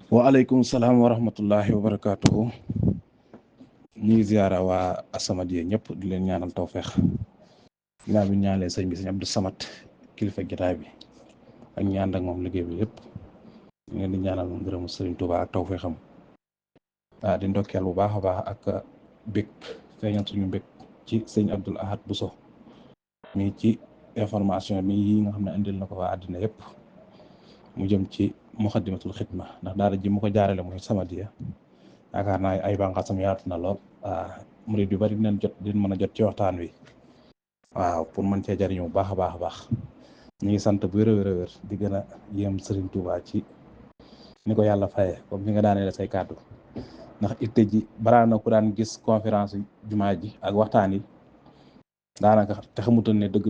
waaleykum salaam wa rahmatullahi wa barakaatuhu. ñu ngi ziara waa As-Samadiyya ñëpp di leen ñaanal tawfeex ginnaaw bi ñaanalee sëñ bi sëñ Abdou Samad kilifa jotaay bi ak ñaan ak moom liggéey bi yëpp ñu leen di ñaanal ngërëmu sëriñ Tuubaa ak tawfeexam di ndokkeel bu baax a baax ak bég feeñal suñu bég ci sëñ Abdoul Ahad Bousso mi ci information mi yi nga xam ne indil na ko waa àddina yëpp mu jëm ci Muxaddamatul Xidma ndax daara ji mu ko jaarale muy Samadiyya yaakaar naa ay bànqaasam yaatu na lool murid yu bari dinañ mën a jot ci waxtaan wi waaw pour mën cee jariñu bu baax a baax a baax ñu ngi sant bu wér a wér di gën a yéem Serigne Touba ci ni ko yàlla faye comme ni nga daanee say kàddu ndax itte ji balaa na ku daan gis conférence jumaa ji ak waxtaan yi daanaka te xamutoon ne dëgg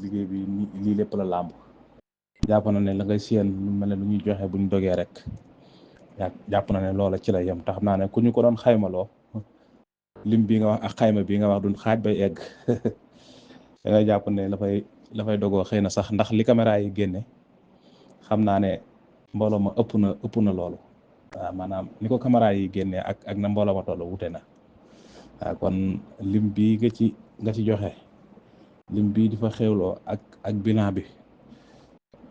liggéey bi lii lépp la làmb jàpp na ne la ngay siyeen lu mel ne lu ñuy joxe buñ dogee rek jàpp na ne loola ci la yem te xam naa ne ku ñu ko doon xaymaloo lim bi nga wax ak xayma bi nga wax duñ xaaj bay egg da ngay jàpp ne la fay dogoo xëy na sax ndax li caméra yi génne xam naa ne mbooloo ma ëpp na loolu waaw maanaam ni ko caméra yi génne ak na mbooloo ma toll wute na waaw kon lim bii nga ci joxe lim bii di fa xewloo ak bilan bi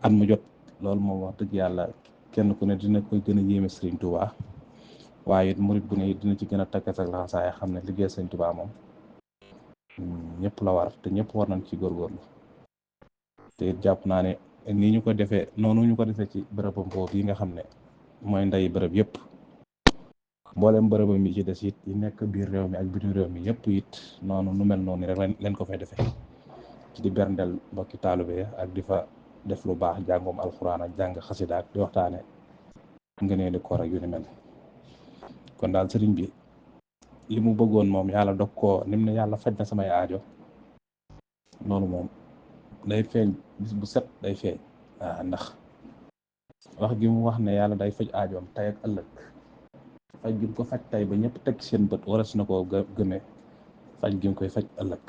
at mu jot loolu moom wax dëgg yàlla kenn ku ne dina koy gën a yéeme Serigne Touba waaye it murit bu ne dina ci gën a takkas ak laxasaay xam ne liggéey Serigne Touba moom ñëpp la war te ñëpp war nañ ci góorgóorlu te it jàpp naa ne nii ñu ko defee noonu ñu ko defee ci bërëbam boobu yi nga xam ne mooy nday bërëb yëpp mboolem bërëbam yi ci des it yi nekk biir réew mi ak bitim réew mi yëpp it noonu nu mel noonu rek leen ko fay defee ci di berndel mbokki taalibe ak di fa def lu baax jàngum alxuraan ak jàng xasida ak di waxtaane ngëneelu koor ak yu ni mel kon daal sëriñ bi li mu bëggoon moom yàlla dog koo nim ne yàlla faj na samay aajo loolu moom day feeñ bis bu set day feeñ ndax wax gi mu wax ne yàlla day faj aajoom tey ak ëllëg faj gi mu ko faj tey ba ñëpp teg seen bët wala su na koo gëmee faj gi mu koy faj ëllëg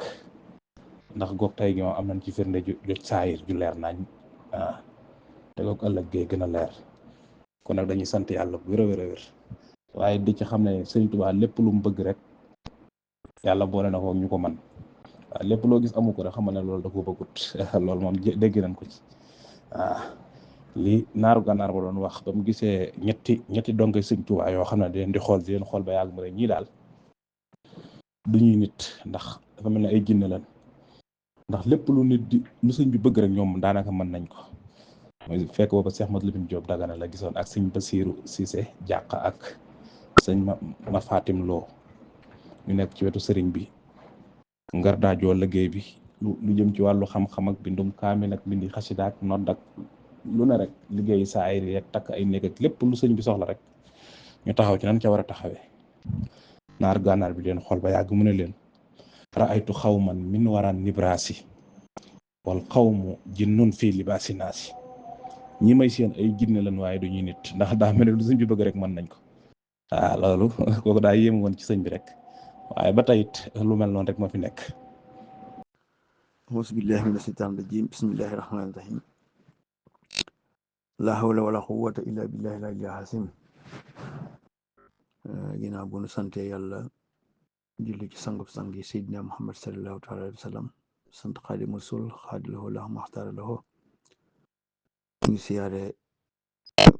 ndax goog tey gi moom am nañ ci firnde ju saayir ju leer nañ te goog ëllëg gee gën a leer kon nag dañuy sant yàlla bu wér a wér waaye di ci xam ne Sëriñ Tuubaa lépp lu mu bëgg rek yàlla boole na ko ñu ko man waaw lépp loo gis amu ko rek xamal ne loolu da ko bëggut loolu moom dégg nañ ko ci li naaru gànnaar ba doon wax ba mu gisee ñetti donge Sëriñ Tuubaa yoo xam ne di leen di xool ba yàgg mu ne ñii daal du ñuy nit ndax dafa mel ne ay jinne lan ndax lépp lu nit di lu sëñ bi bëgg rek ñoom daanaka mën nañ ko mooy fekk booba Cheikh Modou Lamine Diop Dagana la gisoon ak sëñ Basiiru Cissé jàq ak sëñ ma Fatim Lo ñu nekk ci wetu sëriñ bi ngar daajoo liggéey bi lu jëm ci wàllu xam-xam ak bindum kaamil ak bindi xasida ak nodd ak lu ne rek liggéey saa ay rek takk ay néeg ak lépp lu sëñ bi soxla rek ñu taxaw ci nan ca war a taxawee naar gànnaar bi leen xool ba yàgg mu ne leen raaytu xawman min waraan nibraasi wal xawmu jinnun fii libaasi naasi ñi may seen ay jinne lan waaye du ñuy nit ndax daa mel ne lu sëñ bi bëgg rek mën nañ ko loolu kooku daa yéem woon ci sëñ bi rek waaye ba tey it lu mel noonu rek moo fi nekk. auzu billahi mina shaytaani rajim bismillahi rahmaani rahim la hawla wala quwwata illa billahi al-aliyyil azim ginnaaw bu nu sante yàlla julli ci sangub sang yi Seydina Muhammad sallallahu taala alayhi wa sallam sant Xaadimu Rasuul xaadilahu lahu maxtaara lahu ñu siyaare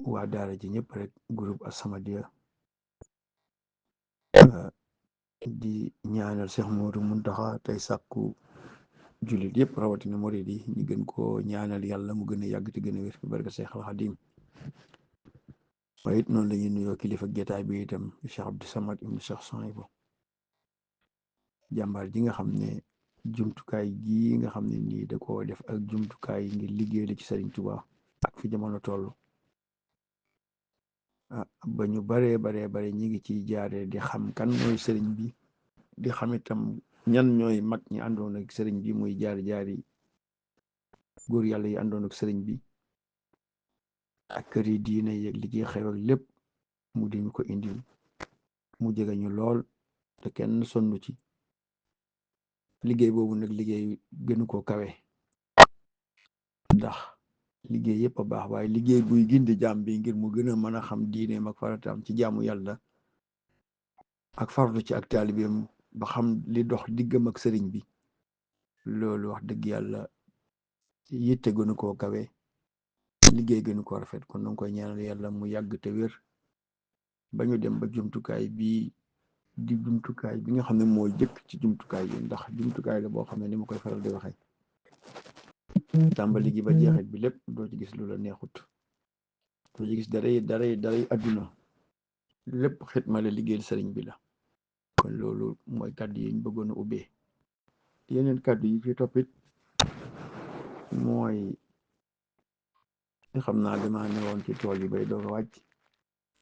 waa daara ji ñëpp rek groupe As-Samadiyya di ñaanal Cheikh Modou Muntaxa tey sàkku jullit yëpp rawatina murid yi ñu gën koo ñaanal yàlla mu gën a yàgg te gën a wér fi barke Cheikh Al Xadim waaye it noonu la ñuy nuyoo kilifa jotaay bi itam Cheikh Abdou Samad ibnu Cheikh Souhaïbou jàmbaar ji nga xam ne jumtukaay gi nga xam ne nii da koo def ak jumtukaay yi ngir liggéey la ci Sëriñ Tuubaa ak fi jamono toll ba ñu bare ñi ngi ciy jaaree di xam kan mooy sëriñ bi di xam itam ñan ñooy mag ñi àndoon ak sëriñ bi muy jaari góor yàlla yi àndoon ak sëriñ bi ak kër yi diine yeeg li ci xew ak lépp mu di ñu ko indil mu jege ñu lool te kenn sonnu ci liggéey boobu nag liggéey gënu koo kawe ndax liggéey yëpp a baax waaye liggéey buy gindi jaam bi ngir mu gën a mën a xam diineem ak farataam ci jaamu yàlla ak farlu ci ak taalibeem ba xam li dox diggam ak sëriñ bi loolu wax dëgg yàlla yitte gënu koo kawe liggéey gënu koo rafet kon na nga koy ñaanal yàlla mu yàgg te wér ba ñu dem ba jumtukaay bi di jumtukaay bi nga xam ne moo jëkk ci jumtukaay yi ndax jumtukaay la boo xam ne ni ma koy faral di waxee tàmbali gi ba jeexit bi lépp doo ci gis lu la neexut doo ci gis daray adduna lépp xitma la liggéeyal sëriñ bi la kon loolu mooy kàddu yi ñu bëggoon a ubbee yeneen kàddu yi fi toppit mooy xam naa dama ñëwoon ci tool yi bay doog a wàcc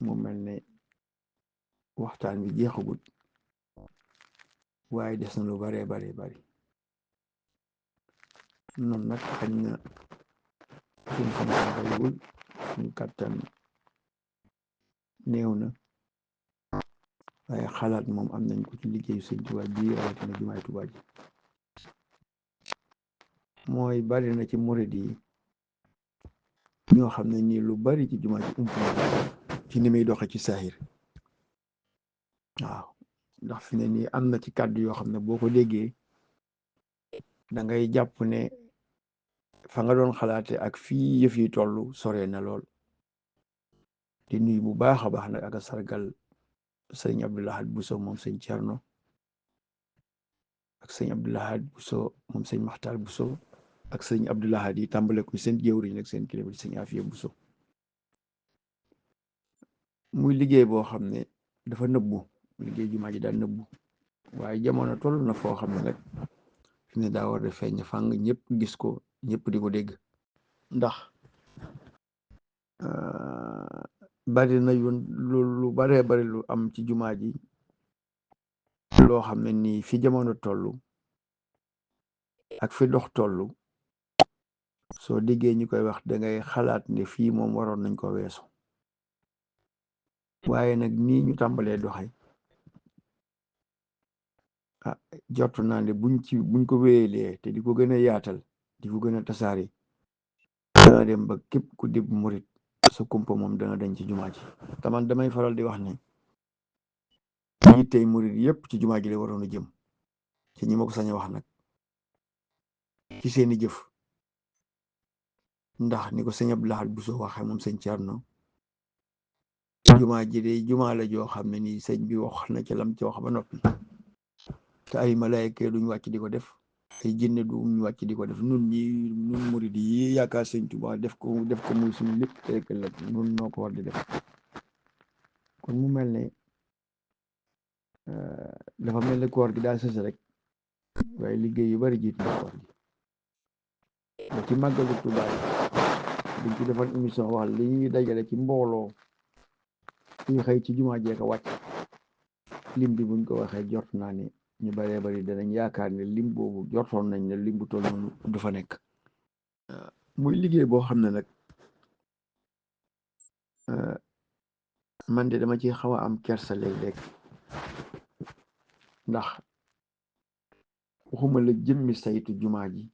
mu mel ne waxtaan bi jeexagut waaye des na lu baree bari noonu nag xañ na suñ xam-xam bariwul suñ kàttan néew na waaye xalaat moom am nañ ko ci liggéeyu sëñ Tuubaa bi rawatina jumaay Tuubaa ji mooy bari na ci murid yi ñoo xam ne nii lu bari ci jumaa ji ump ci ni muy doxe ci saahir waaw ndax fi ne nii am na ci kàddu yoo xam ne boo ko déggee da ngay jàpp ne fa nga doon xalaate ak fii yëf yi toll sore na lool di nuyu bu baax a baax nag ak a sargal sëñ Abdou Lahad Bousso moom sëñ Cerno ak sëñ Abdou Lahad Bousso moom sëñ Maxtaar Bousso ak sëñ Abdou Lahad yi tàmbale ko seen jëwriñ nag seen kilifa sëñ Afiya Bousso muy liggéey boo xam ne dafa nëbbu liggéey jumaa ji daal nëbbu waaye jamono toll na foo xam ne rek fi ne daa war a feeñ fàng ñëpp gis ko ñëpp di ko dégg ndax bari na yoon lu baree bari lu am ci jumaa ji loo xam ne nii fi jamono toll ak fi dox toll soo déggee ñu koy wax dangay xalaat ne fii moom waroon nañ ko weesu waaye nag nii ñu tàmbalee doxe jortu naa ne buñ ko wéyelee te di ko gën a yaatal di ko gën a tasaari dana dem ba képp ku dib murit sa kumpa moom dana dañ ci jumaa ji te man damay faral di wax ne ñi tey murit yépp ci jumaa ji la waroon a jëm ci ñi ma ko sañ a wax nag ci seeni jëf ndax ni ko sëñ Abdou Lahad Bousso waxee moom sëñ Cerno jumaa ji de jumaa la joo xam ne nii sëñ bi wax na ci lam ci wax ba noppi te ay malaayka duñ wàcc di ko def ay jinne duñ wàcc di ko def nun murid yi yaakaar sëñ Tuubaa def ko muy suñu lépp te rek la nun noo ko war di def kon mu mel ne dafa mel ne koor gi daal sës rek waaye liggéey yu bari jiit na koor gi ba ci màggalu Tuubaa dañ ci defoon émission wax li ñuy dajale ci mbooloo suñu xëy ci jumaa jeeka wàcc lim bi buñ ko waxee jort naa ne ñu baree bari danañ yaakaar ne lim boobu jortoon nañ ne lim bu toll noonu du fa nekk muy liggéey boo xam ne nag man de dama ci xaw a am kersa léeg-léeg ndax waxuma la jëmmi saytu jumaa ji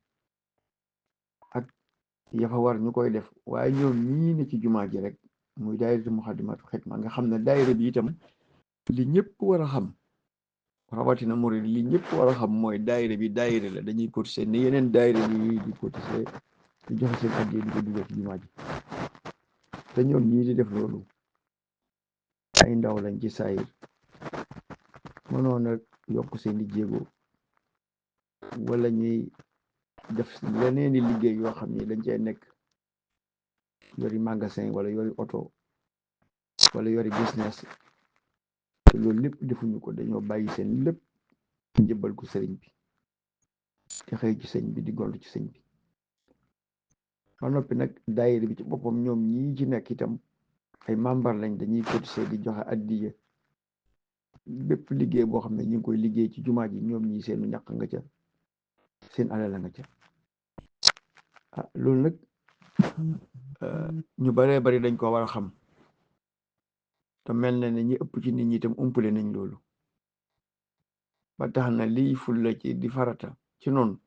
ak yafa war ñu koy def waaye ñoom ñii ne ci jumaa ji rek muy daayiratu Muxaddamatul Xidma nga xam ne daayira bi itam li ñëpp war a xam rawatina murid li ñëpp war a xam mooy daayira bi daayira la dañuy cotiser ni yeneen daayira yi di cotiser di joxe seen addiya di ko dugal ci jumaa ji te ñoom ñii di def loolu ay ndaw lañ ci saayir mënoon a yokk seeni jéego wala ñuy def leneeni liggéey yoo xam ni dañ cee nekk yori magasin wala yori oto wala yori business te loolu lépp defuñu ko dañoo bàyyi seen lépp njëbbal ko sëriñ bi te xëy ci sëñ bi di gont ci sëñ bi ba noppi nag daayira bi ci boppam ñoom ñii ci nekk itam ay membre lañ dañuy cotiser di joxe addiya bépp liggéey boo xam ne ñu ngi koy liggéey ci jumaa ji ñoom ñii seenu ñàkk nga ca seen alal nga ca loolu nag ñu baree bari dañ ko war a xam te mel na ne ñi ëpp ci nit ñi itam umpale nañ loolu ba tax na lii fulla ci di farata ci noonu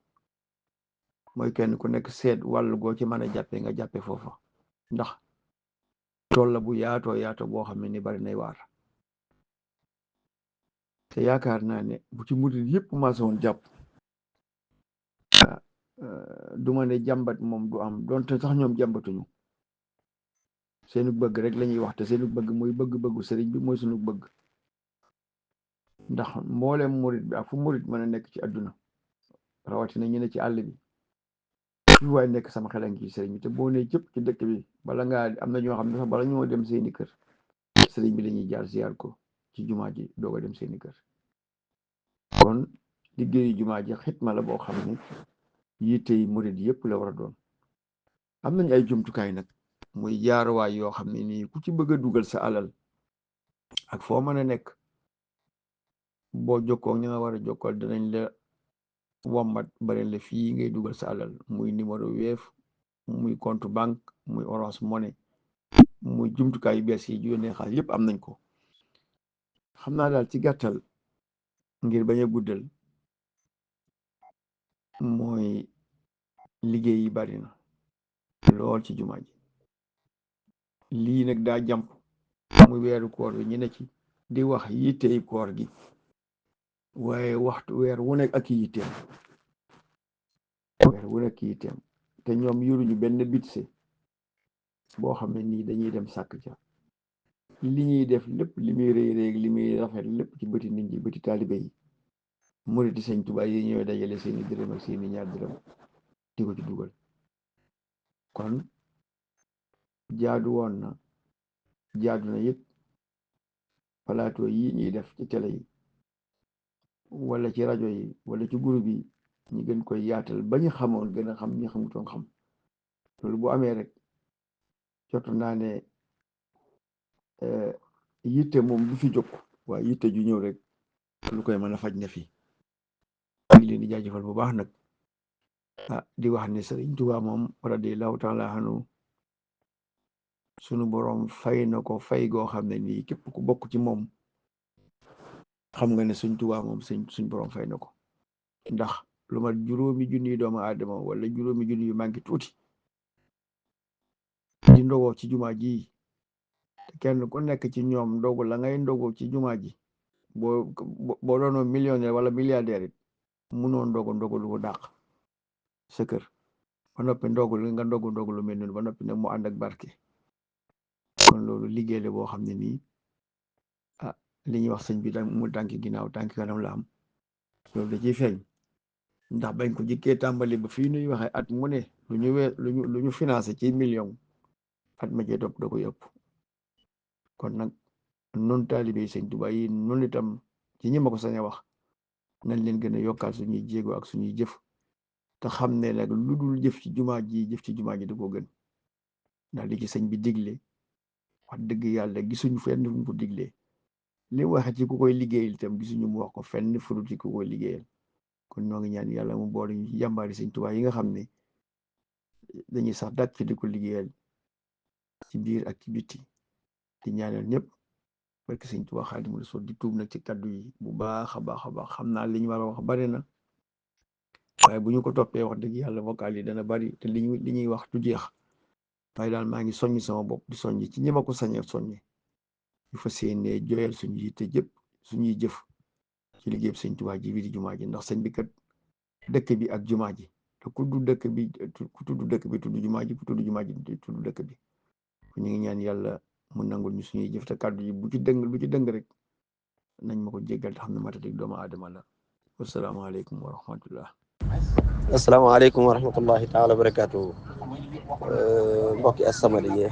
mooy kenn ku nekk seet wàllu goo ci mën a jàppe nga jàppe foofa ndax tool la bu yaatoo yaato boo xam ne ni bari nay waar te yaakaar naa ne bu ci murid yëpp maase woon jàpp du ma ne jàmbat moom du am donte sax ñoom jàmbatuñu seenu bëgg rek la ñuy wax te seenu bëgg mooy bëgg-bëggu sëriñ bi mooy sunu bëgg ndax mboolem murid bi ak fu murid mën a nekk ci àdduna rawatina ñu ne ci àll bi fi waay nekk sama xel a ngi ci sëriñ bi te boo nee cëpp ci dëkk bi bala ngaa am na ñoo xam ne sax bala ñoo dem seeni kër sëriñ bi lañuy jaar ziar ko ci jumaa ji doog a dem seeni kër kon liggéeyu jumaa ji xitma la boo xam ne yitte yi murid yëpp la war a doon am nañ ay jumtukaay nag muy jaaruwaay yoo xam ne nii ku ci bëgg a dugal sa alal ak foo mën a nekk boo jokkoo ña nga war a jokkool danañ la wommat bareen la fii ngay dugal sa alal muy numéro Wave muy compte banque muy Orange Money muy jumtukaay yu bees yi yónnee xaalis yëpp am nañ ko xam naa daal ci gàttal ngir bañ a guddal mooy liggéey yi bari na lool ci jumaa ji lii nag daa jàmp muy weeru koor bi ñu ne ci di wax yittey koor gi waaye waxtu weer wu nekk ak yitteem weer wu nekk yitteem te ñoom yoruñu benn bitse boo xam ne nii dañuy dem sàkk ca li ñuy def lépp li muy rëy rëy li muy rafet lépp ci bëti nit ñi bëti taalibe yi muriti Sëñ Tuubaa yi ñooy dajale seeni dërëm ak seeni ñaar dërëm di ko ci dugal kon jaadu woon na jaadu na it plateau yi ñuy def ci télé yi wala ci rajo yi wala ci groupe yi ñu gën koy yaatal ba ñu xamoon gën a xam ñi xamutoon xam loolu bu amee rek jot naa ne yitte moom du fi jóg waaye yitte ju ñëw rek lu koy mën a faj na fi ngi leen di jaajëfal bu baax nag di wax ne Sëriñ Tuubaa moom radiyallaahu taala anhu sunu boroom fay na ko fay goo xam ne nii képp ku bokk ci moom xam nga ne Sëriñ Tuubaa moom suñ boroom fay na ko ndax lu mat juróomi junniy doomu aadama wala juróomi junni yu manqué tuuti di ndogoo ci jumaa ji te kenn ku nekk ci ñoom ndogu la ngay ndogoo ci jumaa ji boo doonoo millionnaire wala milliardaire it munoo ndogu lu ko dàq sa kër ba noppi ndogu nga ndogu lu mel noonu ba noppi nag mu ànd ak barke kon loolu liggéey la boo xam ne nii li ñuy wax sëñ bi mu tànki ginnaaw tànki kanam la am loolu da ciy feeñ ndax bañ ko jikkee tàmbali ba fii nuy waxee at mu ne lu ñu financé ci million at ma cee topp da ko yëpp kon nag noonu taalibe Sëñ Tuubaa yi noonu itam ci ñi ma ko sañ a wax nañ leen gën a yokkaat suñuy jéego ak suñuy jëf te xam ne nag lu dul jëf ci jumaa ji da ko gën ndax li ci sëñ bi digle wax dëgg yàlla gisuñu fenn fu mu ko diglee li mu waxe ci ku koy liggéeyal itam gisuñu mu wax ko fenn fu dul ci ku koy liggéeyal kon ñoo ngi ñaan yàlla mu boole ñu ci jàmbaari Sëñ Tuubaa yi nga xam ne dañuy sax dàkk ci di ko liggéeyal ci biir ak ci biti di ñaanal ñëpp barke Sëñ Tuubaa Xaadimu Rasuul di tuub nag ci kaddu yi bu baax a baax a baax xam naa li ñu war a wax bari na waaye bu ñu ko toppee wax dëgg yàlla vocal yi dana bari te li ñuy wax du jeex waaye daal maa ngi soññ sama bopp di soññ ci ñi ma ko sañee soññe ñu fas yéenee jooyal suñu yitte jëpp suñuy jëf ci liggéey Sëñ Tuubaa ji bi di jumaa ji ndax sëñ bi kat dëkk bi ak jumaa ji te ku tudd dëkk bi tudd jumaa ji ku tudd jumaa ji tudd dëkk bi ñu ngi ñaan yàlla mu nangul ñu suñuy jëf te kàddu yi bu ci dëng rek nañ ma ko jéggal te xam ne matatik doomu aadama la wasalaamaaleykum wa rahmatullah asalaamaaleykum wa rahmatullahi taala wa barakaatu mbokki As-Samadiyya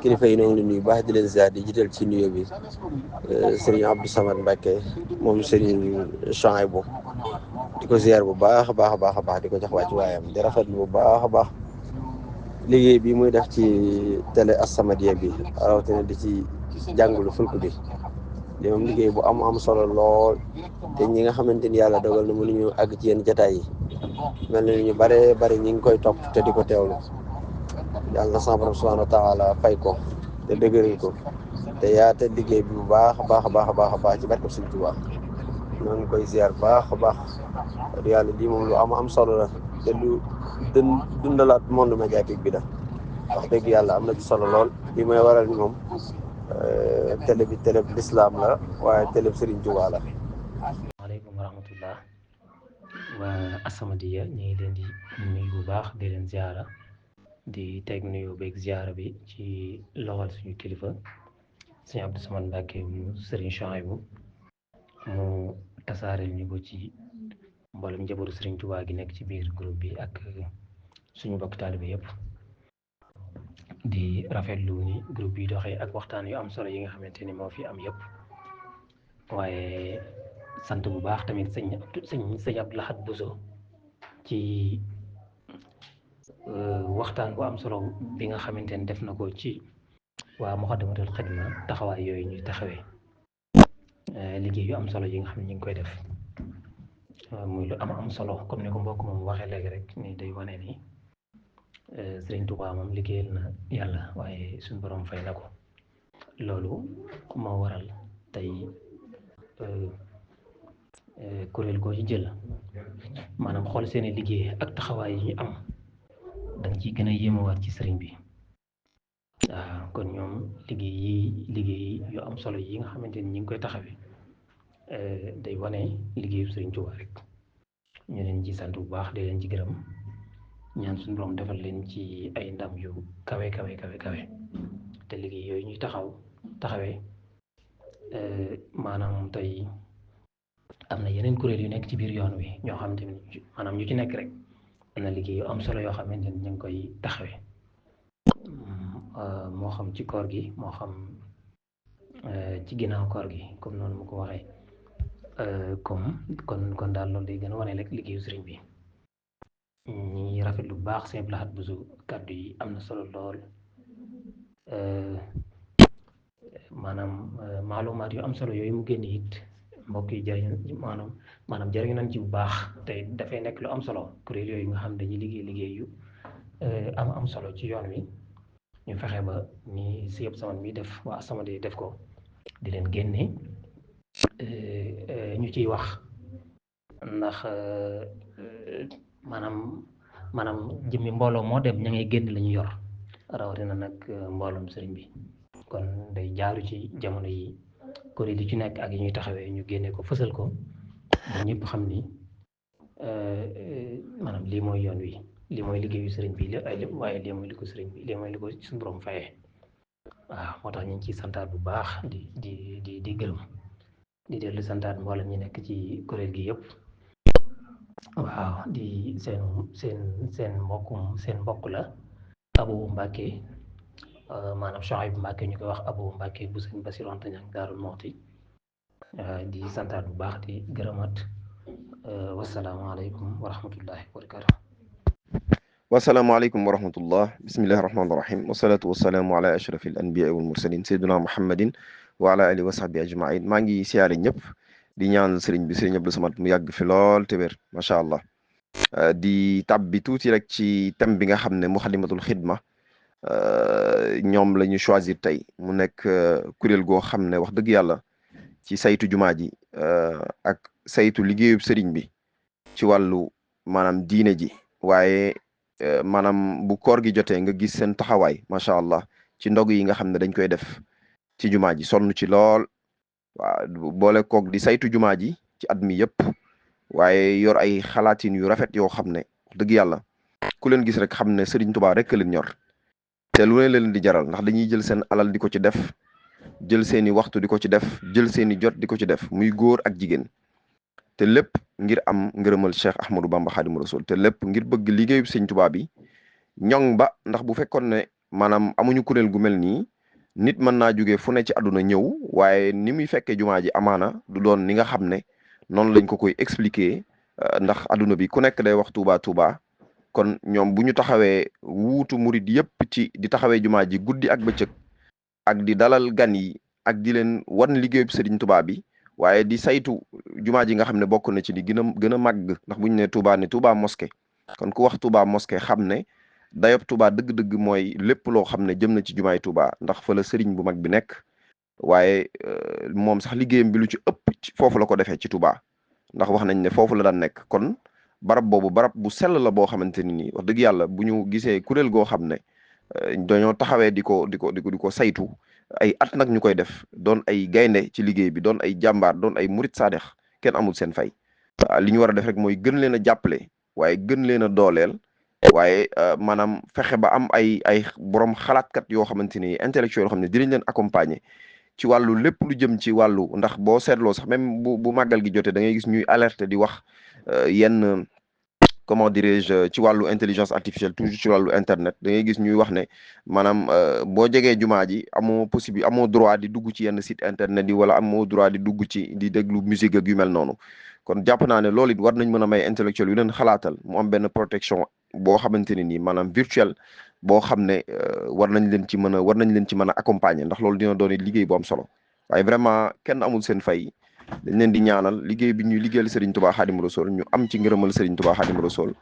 kilifa yi ñoo ngi leen nuyu baax di leen ziar di jiital ci nuyoo bi Serigne Abdou Samad Mbacke moom Serigne Chouaïbou di ko ziar bu baax a baax di ko jox wàcc waayam di rafetlu bu baax a baax liggéey bi muy def ci télé As-Samadiyya bi rawatina di ci jàngulu fulku bi di moom liggéey bu am solo lool te ñi nga xamante ni yàlla dogal na mënuñu àgg ci yenn jataay yi mel na ñu bare ñi ngi koy topp te di ko teewlu yàlla na sama borom subhanahu wa taala fay ko te dëgëral ko te yaata liggéey bi bu baax a baax ci barke Sëñ Tuubaa ñoo ngi koy ziar baax a baax yàlla lii moom lu am solo la te lu dundalaat monde médiatique bi la wax dëgg yàlla am na ci solo lool li may waral ni moom télé bi l'islam la waaye télé bi Serigne Touba la. waaleykum wa rahmatullah waa As-Samadiyya ñu ngi leen di nuyu bu baax di leen ziara di teg nuyu beeg ziara bi ci loxol suñu kilifa sëñ Abdou Samad Mbacke mu Serigne Chouaïbou mu tasaareel ñu ko ci mboolem njabootu Serigne Touba gi nekk ci biir groupe bi ak suñu bokk taalibe yëpp di rafetlu ni groupe bi doxee ak waxtaan yu am solo yi nga xamante ni moo fi am yëpp waaye sant bu baax tamit sëñ Abdou Lahad Bousso ci waxtaan bu am solo bi nga xamante ni def na ko ci waa Moukhaddamatoul Khidma taxawaay yooyu ñuy taxawee liggéey yu am solo yi nga xam ne ñu ngi koy def muy lu am solo comme ni ko mbokk moom waxee léegi rek ni day wane ni Serigne Touba moom liggéeyal na yàlla waaye suñu borom fay na ko loolu moo waral tey kuréel goo ci jël maanaam xool seeni liggéey ak taxawaay yi ñu am da nga ciy gën a yéemawaat ci sëriñ bi waaw kon ñoom liggéey yu am solo yi nga xamante ni ñu ngi koy taxawee day wane liggéeyu sëriñ Tuubaa rek ñu leen ci sant bu baax di leen ci gërëm ñaan suñu borom defal leen ci ay ndam yu kawe te liggéey yooyu ñuy taxawee maanaam tey am na yeneen kuréel yu nekk ci biir yoon wi ñoo xamante ni maanaam ñu ci nekk rek am na liggéey yu am solo yoo xamante ni ñu ngi koy taxawee moo xam ci koor gi moo xam ci ginnaaw koor gi comme noonu mu ko waxee kon daal loolu day gën a wane rek liggéeyu sëriñ bi ñi rafet lu baax Sëñ Abdou Lahad Bousso kàddu yi am na solo lool maanaam maalumaat yu am solo yooyu mu génne it mbokk yi jëriñ maanaam jëriñ nañ ci bu baax te dafay nekk lu am solo kuréel yooyu nga xam dañuy liggéey yu am solo ci yoon wi ñu fexe ba ni si yëpp saman bi def waa As-Samadiyya def ko di leen génne ñu ciy wax ndax maanaam jëmmi mbooloo moo dem ña ngay génn la ñu yor rawatina nag mbooloom sëriñ bi kon day jaaru ci jamono yi kuréel yi ci nekk ak yi ñuy taxawee ñu génne ko fësal ko ba ñëpp xam ni maanaam lii mooy yoon wi lii mooy liggéeyu sëriñ bi waaye lii mooy li ko sëriñ bi lii mooy li ko suñu borom fayee waaw moo tax ñu ngi ciy santaat bu baax di gërëm di dellu santaat mboolem ñi nekk ci kuréel gi yëpp waaw di seen mbokk la Abou Mbacke maanaam Chouaïbou Mbacke ñu koy wax Abou Mbacke bu sëñ Bassirou Anta Niang Daarul Muxti di santaat bu baax di gërëmaat wasalaamaaleykum wa rahmatullahi wa barakatuh. wasalaamaaleykum wa rahmatullah bismillahi rahmaani rahim wasalaatu wasalaamu ala ashrafi al anbiya wal mursalin sayyidina muhammadin wa ala alihi wa sahbi ajmain maa ngi siyaare ñëpp di ñaan sëriñ bi sëriñ Abdou Samad mu yàgg fi lool te wér macha allah di tàbbi tuuti rek ci thème bi nga xam ne Moukhaddamatoul Khidma ñoom la ñu choisir tey mu nekk kuréel goo xam ne wax dëgg yàlla ci saytu jumaa ji ak saytu liggéeyub sëriñ bi ci wàllu maanaam diine ji waaye maanaam bu koor gi jotee nga gis seen taxawaay macha allah ci ndog yi nga xam ne dañ koy def ci jumaa ji sonn ci lool waaw boole koog di saytu jumaa ji ci at mi yëpp waaye yor ay xalaatin yu rafet yoo xam ne wax dëgg yàlla ku leen gis rek xam ne Serigne Touba rek leen ñor te lu ne leen di jaral ndax dañuy jël seen alal di ko ci def jël seeni waxtu di ko ci def jël seeni jot di ko ci def muy góor ak jigéen te lépp ngir am ngërëmal Cheikh Ahmadou Bamba Khadimu Rasul te lépp ngir bëgg liggéeyu Serigne Touba bi ñoŋ ba ndax bu fekkoon ne maanaam amuñu kuréel gu mel nii nit mën naa jóge fu ne ci àdduna ñëw waaye ni muy fekkee jumaa ji amaana du doon ni nga xam ne noonu lañ ko koy expliquer ndax àdduna bi ku nekk day wax Touba kon ñoom bu ñu taxawee wuutu murid yëpp ci di taxawee jumaa ji guddi ak bëccëg ak di dalal gan yi ak di leen wan liggéeyub Serigne Touba bi waaye di saytu jumaa ji nga xam ne bokk na ci li gën a màgg ndax bu ñu ne Touba ne Touba mosquée kon ku wax Touba mosquée xam ne dayob Touba dëgg-dëgg mooy lépp loo xam ne jëm na ci jumaay Touba ndax fa la sëriñ bu mag bi nekk waaye moom sax liggéeyam bi lu ci ëpp foofu la ko defee ci Touba ndax wax nañ ne foofu la daan nekk kon barab boobu barab bu sell la boo xamante ni nii wax dëgg yàlla bu ñu gisee kuréel goo xam ne dañoo taxawee di ko saytu ay at nag ñu koy def doon ay gaynde ci liggéey bi doon ay jàmbaar doon ay murit saadex kenn amul seen fay. li ñu war a def rek mooy gën leen a jàppale waaye gën leen a dooleel waaye maanaam fexe ba am ay borom xalaatkat yoo xamante ni intellectuel yoo xam ne dinañ leen accompagner ci wàllu lépp lu jëm ci wàllu ndax boo seetloo sax même bu màggal gi jotee da ngay gis ñuy alerter di wax yenn comment dirais-je ci wàllu intelligence artificielle toujours ci wàllu internet da ngay gis ñuy wax ne maanaam boo jegee jumaa ji amoo droit di dugg ci yenn site internet yi wala amoo droit di dugg ci di déglu musique ak yu mel noonu kon jàpp naa ne loolu it war nañ mën a may intellectuel yu leen xalaatal mu am benn protection boo xamante ne nii maanaam virtuel boo xam ne war nañ leen ci mën a accompagner ndax loolu dina doon liggéey bu am solo waaye vraiment kenn amul seen fay. dañ leen di ñaanal liggéey bi ñuy liggéeyal Serigne Touba Xaadimu Rasuul ñu am ci ngërëmal Serigne Touba Xaadimu Rasuul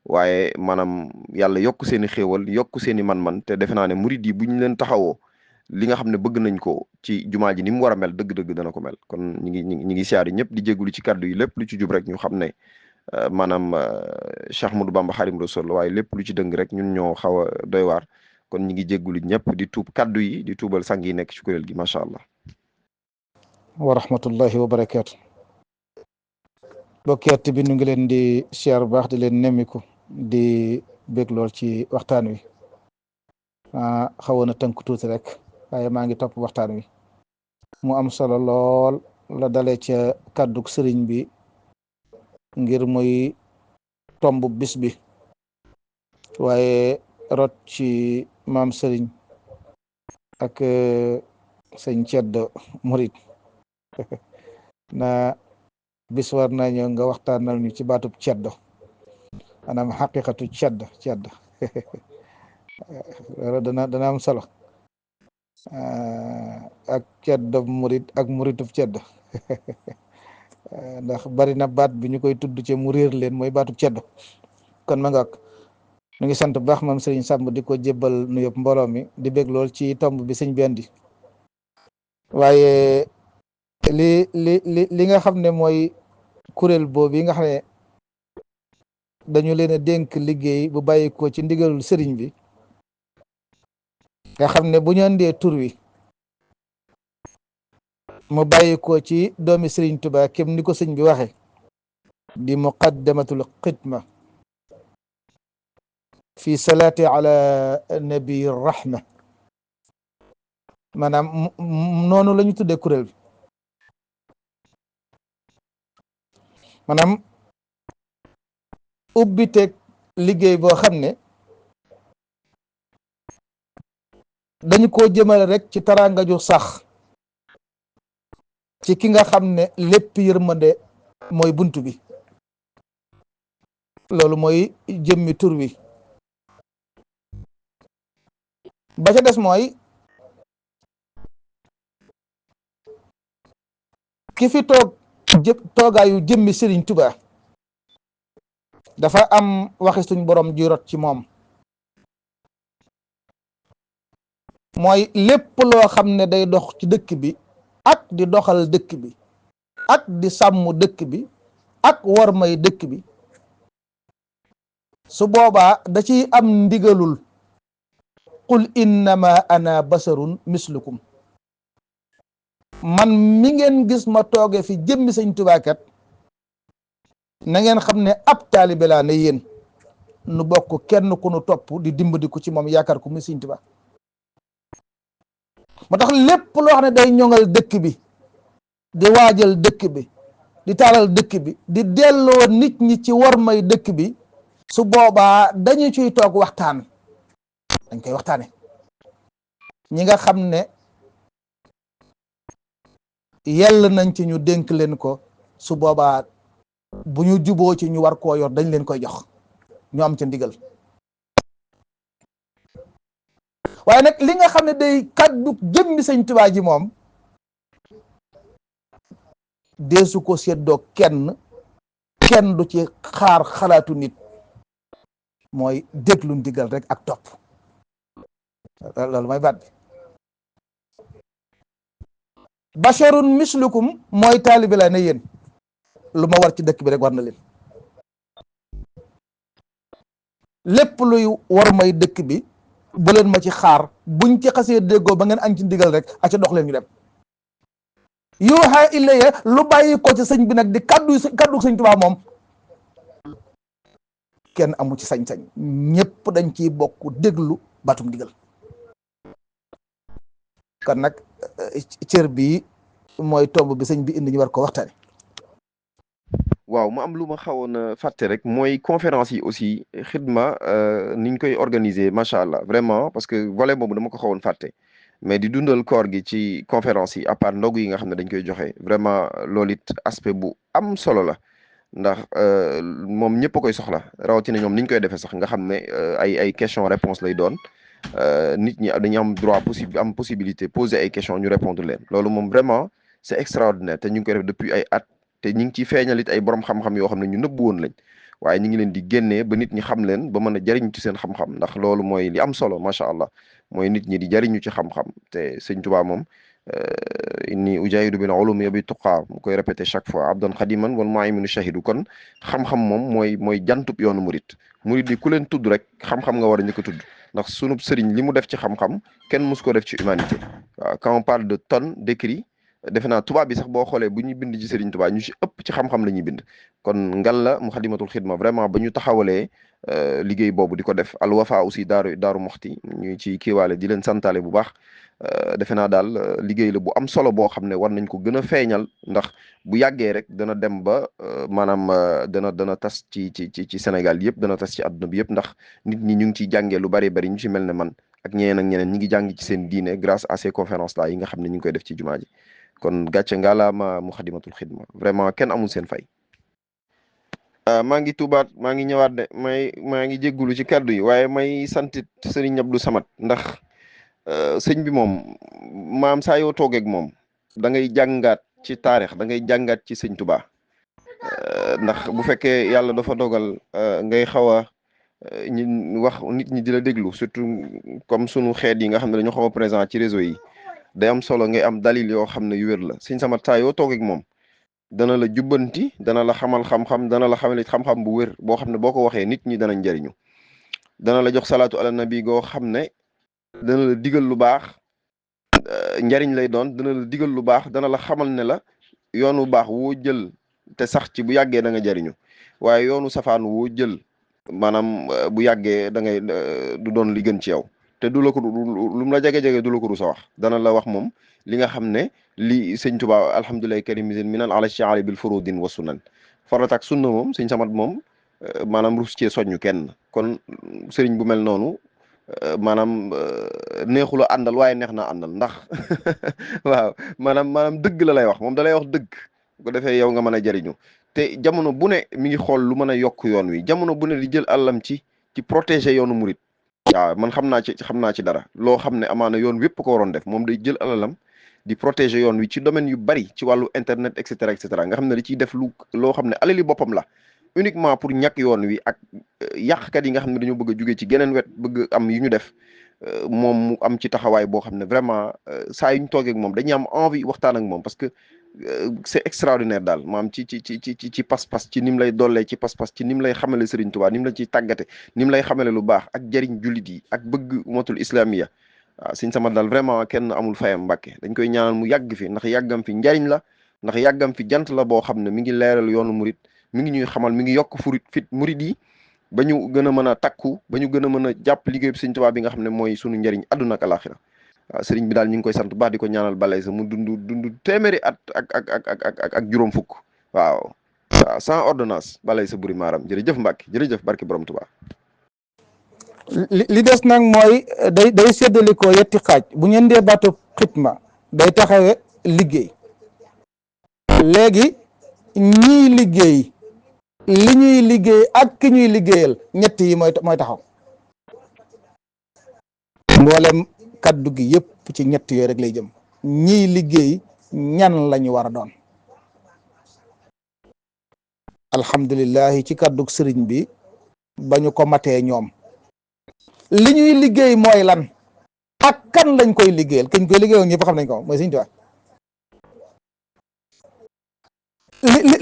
waaye maanaam yàlla yokk seen i xéewal yokk seen i man-man te defe naa ne murid yi bu ñu leen taxawoo li nga xam ne bëgg nañ ko ci jumaa ji ni mu war a mel dëgg-dëgg dana ko mel kon ñi ngi siyaari ñëpp di jégalu ci kaddu yi lépp lu ci jub rek ñu xam ne maanaam Cheikh Ahmadou Bamba Xaadimu Rasuul waaye lépp lu ci dëng rek ñun ñoo xaw a doy waar kon ñi ngi jégalu ñëpp di tuub kaddu yi di tuubal sang yi nekk ci kuréel gi macha allah. wa rahmatullahi wa barakaatu. bokkeet bi nu ngi leen di siyaar bu baax di leen nemmiku di bég lool ci waxtaan wi xawoon na tënk tuuti rek waaye maa ngi topp waxtaan wi mu am solo lool la dale ca kàddug sëriñ bi ngir muy tomb bis bi waaye rot ci maam sëriñ ak sëñ Ceddo murit na bis war nañu nga waxtaanal ñu ci baatub ceddo maanaam xaqiqatu cedd loolu dana am solo ak ceddo murit ak muritub ceddo ndax bari na baat bi ñu koy tudd ci mu réer leen mooy baatub ceddo kon ma nga ñu ngi sant bu baax moom Sëriñ Samb di ko jébbal nu yëpp mbooloo mi di bég lool ci tomb bi sëñ bi andi waaye li nga xam ne mooy kuréel boobu yi nga xam ne dañu leen a dénk liggéey bu bàyyi ko ci ndigalul sëriñ bi nga xam ne bu ñu andee tur wi mu bàyyi ko ci doomi sëriñ Tuubaa kem ni ko sëñ bi waxe di muqaddamatul xidma fi salaati ala nabi rahma maanaam noonu la ñu tuddee kuréel bi maanaam ubbiteeg liggéey boo xam ne dañu ko jëmale rek ci taraanga ju sax ci ki nga xam ne lépp yërmande mooy buntu bi loolu mooy jëmmi tur wi ba ca des mooy ki fi toogaayu jëmmi Sëriñ Tuubaa dafa am waxi suñ borom ji rot ci moom mooy lépp loo xam ne day dox ci dëkk bi ak di doxal dëkk bi ak di sàmm dëkk bi ak wormay dëkk bi su boobaa da ciy am ndigalul qul innama ana basarun mislukum man mi ngeen gis ma tooge fi jëmmi Sëñ Tuubaa kat na ngeen xam ne ab taalibe laa ne yéen nu bokk kenn ku nu topp di dimbaliku ci moom yaakaar ko muy Sëñ Tuubaa moo tax lépp loo xam ne day ñoŋal dëkk bi di waajal dëkk bi di taalal dëkk bi di delloo nit ñi ci wormay dëkk bi su boobaa dañu ciy toog waxtaan dañ koy waxtaane ñi nga xam ne yell nañ ci ñu dénk leen ko su boobaa bu ñu juboo ci ñu war koo yor dañ leen koy jox ñu am ca ndigal waaye nag li nga xam ne day kaddu jëmmi Sëñ Tuubaa ji moom deesu ko seddoo kenn du ci xaar xalaatu nit mooy déglu ndigal rek ak topp loolu mooy baat bi basharun mislukum mooy taalibi la ne yéen lu ma war ci dëkk bi rek war na leen lépp luy war may dëkk bi bu leen ma ci xaar, buñ ci xasee déggoo ba ngeen añ ci ndigal rek a ca dox leen ñu dem. yuuxa ilayya lu bàyyi ko ci sëñ bi nag di kaddu sëñ Tuubaa moom kenn amu ci sañ-sañ, ñëpp dañ ciy bokk déglu batum ndigal. kon nag cër bi mooy tomb bi sëñ bi indi ñu war ko waxtaane. waaw mu am lu ma xawoon a fàtte rek mooy conférence yi aussi xidma ni ñu koy organiser macha allah vraiment, parce que volet boobu dama ko xawoon fàtte, mais di dundal koor gi ci conférence yi à part ndogu yi nga xam ne dañ koy joxe vraiment loolu it aspect bu am solo la, ndax moom ñëpp a koy soxla, rawatina ñoom ni ñu koy defee sax nga xam ne ay question réponse lay doon. nit ñi dañu am droit am possibilité poser ay questions ñu répondre leen, loolu moom vraiment c'est extraordinaire te ñu ngi koy def depuis ay at, te ñu ngi ciy feeñalit ay borom xam-xam yoo xam ne ñu nëbb woon lañ, waaye ñu ngi leen di génnee ba nit ñi xam leen ba mën a jariñ ci seen xam-xam, ndax loolu mooy li am solo macha allah, mooy nit ñi di jariñu ci xam-xam. te sëñ Tuubaa moom inni ujahidu bil ulumi bi tuqaa mu koy répété chaque fois abdan xadiman wal mu'minu shahidu. kon xam-xam moom mooy jantub yoonu murit yi ku leen tudd rek xam-xam nga war a njëkk a tudd, ndax sunub sëriñ li mu def ci xam-xam kenn mus ko def ci humanité. waaw quand on parle de tonnes d'écrits, defe naa tubaab bi sax boo xoolee bu ñuy bind ci sëriñ Tuubaa ñu ci ëpp ci xam-xam la ñuy bind. kon ngal la Muxaddamatul Xidma vraiment ba ñu taxawalee liggéey boobu di ko def. Al Wafa aussi daaru Muxti ñu ci kiiwaale di leen santaale bu baax. defe naa daal liggéey la bu am solo boo xam ne war nañ ko gën a feeñal, ndax bu yàggee rek dana dem ba maanaam dana tas ci Sénégal yëpp, dana tas ci àdduna bi yëpp, ndax nit ñi ñu ngi ciy jàngee lu bari bari, ñu ci mel ne man ak ñeneen ak ñeneen ñi ngi jàng ci seen diine grâce à ces conférences là yi nga xam ne ñu ngi koy def ci jumaa ji. kon gàcce ngalaama Muxaddamatul Xidma, vraiment kenn amul seen fay. maa ngi tuubaat maa ngi ñëwaat de maa ngi jéggulu ci kàddu yi, waaye may santit Sëriñ Abdou Samad, ndax sëñ bi moom maam saa yoo toogeeg moom da ngay jàngaat ci taarix, da ngay jàngaat ci sëñ Tuubaa. ndax bu fekkee yàlla dafa dogal ngay xaw a ñi wax nit ñi di la déglu, surtout comme sunu xeet yi nga xam ne dañoo xaw a présent ci réseau yi, day am solo ngay am dalil yoo xam ne yu wér la. sëñ Samad saa yoo toogeeg moom dana la jubbanti, dana la xamal xam-xam, dana la xamal xam-xam bu wér boo xam ne boo ko waxee nit ñi danañ njëriñu. dana la jox salaatu ala nabi goo xam ne dana la digal lu baax, njariñ lay doon, dana la digal lu baax, dana la xamal ne la yoonu baax woo jël te sax ci bu yàggee da nga jariñu, waaye yoonu safaan woo jël maanaam bu yàggee da ngay du doon li gën ci yow, te du la ko lu mu la jege-jege du la ko rusa wax. dana la wax moom li nga xam ne li sëñ Tuubaa alhamdulillahi karimisin minan ala shi'ari bil furudin wa sunan, farat ak sunna moom sëñ Samad moom maanaam rus cee soññu kenn. kon sëriñ bu mel noonu maanaam neexula àndal waaye neex na àndal, ndax waaw maanaam dëgg la lay wax, moom da lay wax dëgg, bu ko defee yow nga mën a jariñu. te jamono bu ne mi ngi xool lu mën a yokk yoon wi, jamono bu ne di jël àllam ci protéger yoonu murit. waaw man xam naa ci dara loo xam ne amaana yoon wépp ko waroon def, moom day jël alalam di protéger yoon wi ci domaine yu bari, ci wàllu internet et cetera nga xam ne da ciy def loo xam ne alali boppam la, uniquement pour ñàkk yoon wi ak yàqkat yi nga xam ne dañoo bëgg a jóge ci geneen wet bëgg am yu ñu def. moom mu am ci taxawaay boo xam ne vraiment saa yu ñu toogee ak moom dañuy am envie waxtaan ak moom, parce que c'est extraordinaire daal maam ci pas-pas, ci nim lay dollee ci pas-pas, ci nim lay xamale Serigne Touba, nim la ciy tàggate, nim lay xamale lu baax ak jariñ jullit yi ak bëgg umatul islamiya. waaw Sëñ Samad daal vraiment kenn amul fayam Mbàkke, dañ koy ñaanal mu yàgg fi, ndax yàggam fi njariñ la, ndax yàggam fi jant la boo xam ne mi ngi leeral yoonu murit, mi ngi ñuy xamal, mi ngi yokk fit murit yi ba ñu gën a mën a takku, ba ñu gën a mën a jàpp liggéey bi Sëñ Tuubaa bi nga xam ne mooy sunu njariñ àdduna ak alaxira. waaw sëriñ bi daal ñu ngi koy sant baax di ko ñaanal balay sa mu dund téeméeri at ak juróom fukk. waaw sans ordonnance balay sa buri maaram. jërëjëf Mbàkke, jërëjëf barki borom Tuubaa. li des nag mooy day séddalikoo yetti xaaj. bu ngeen dee baatu xitma day taxawe liggéey, léegi ñiy liggéey li ñuy liggéey ak ki ñuy liggéeyal, ñett yi mooy taxaw. mboolem kaddu gi yëpp ci ñett yooyu rek lay jëm. ñiy liggéey ñan lañu war a doon. alhamdulillahi ci kaddu sëriñ bi ba ñu ko matee ñoom li ñuy liggéey mooy lan ak kan lañ koy liggéeyal. kañ koy liggéeyal ñëpp xam nañ ko mooy Sëriñ Tuubaa.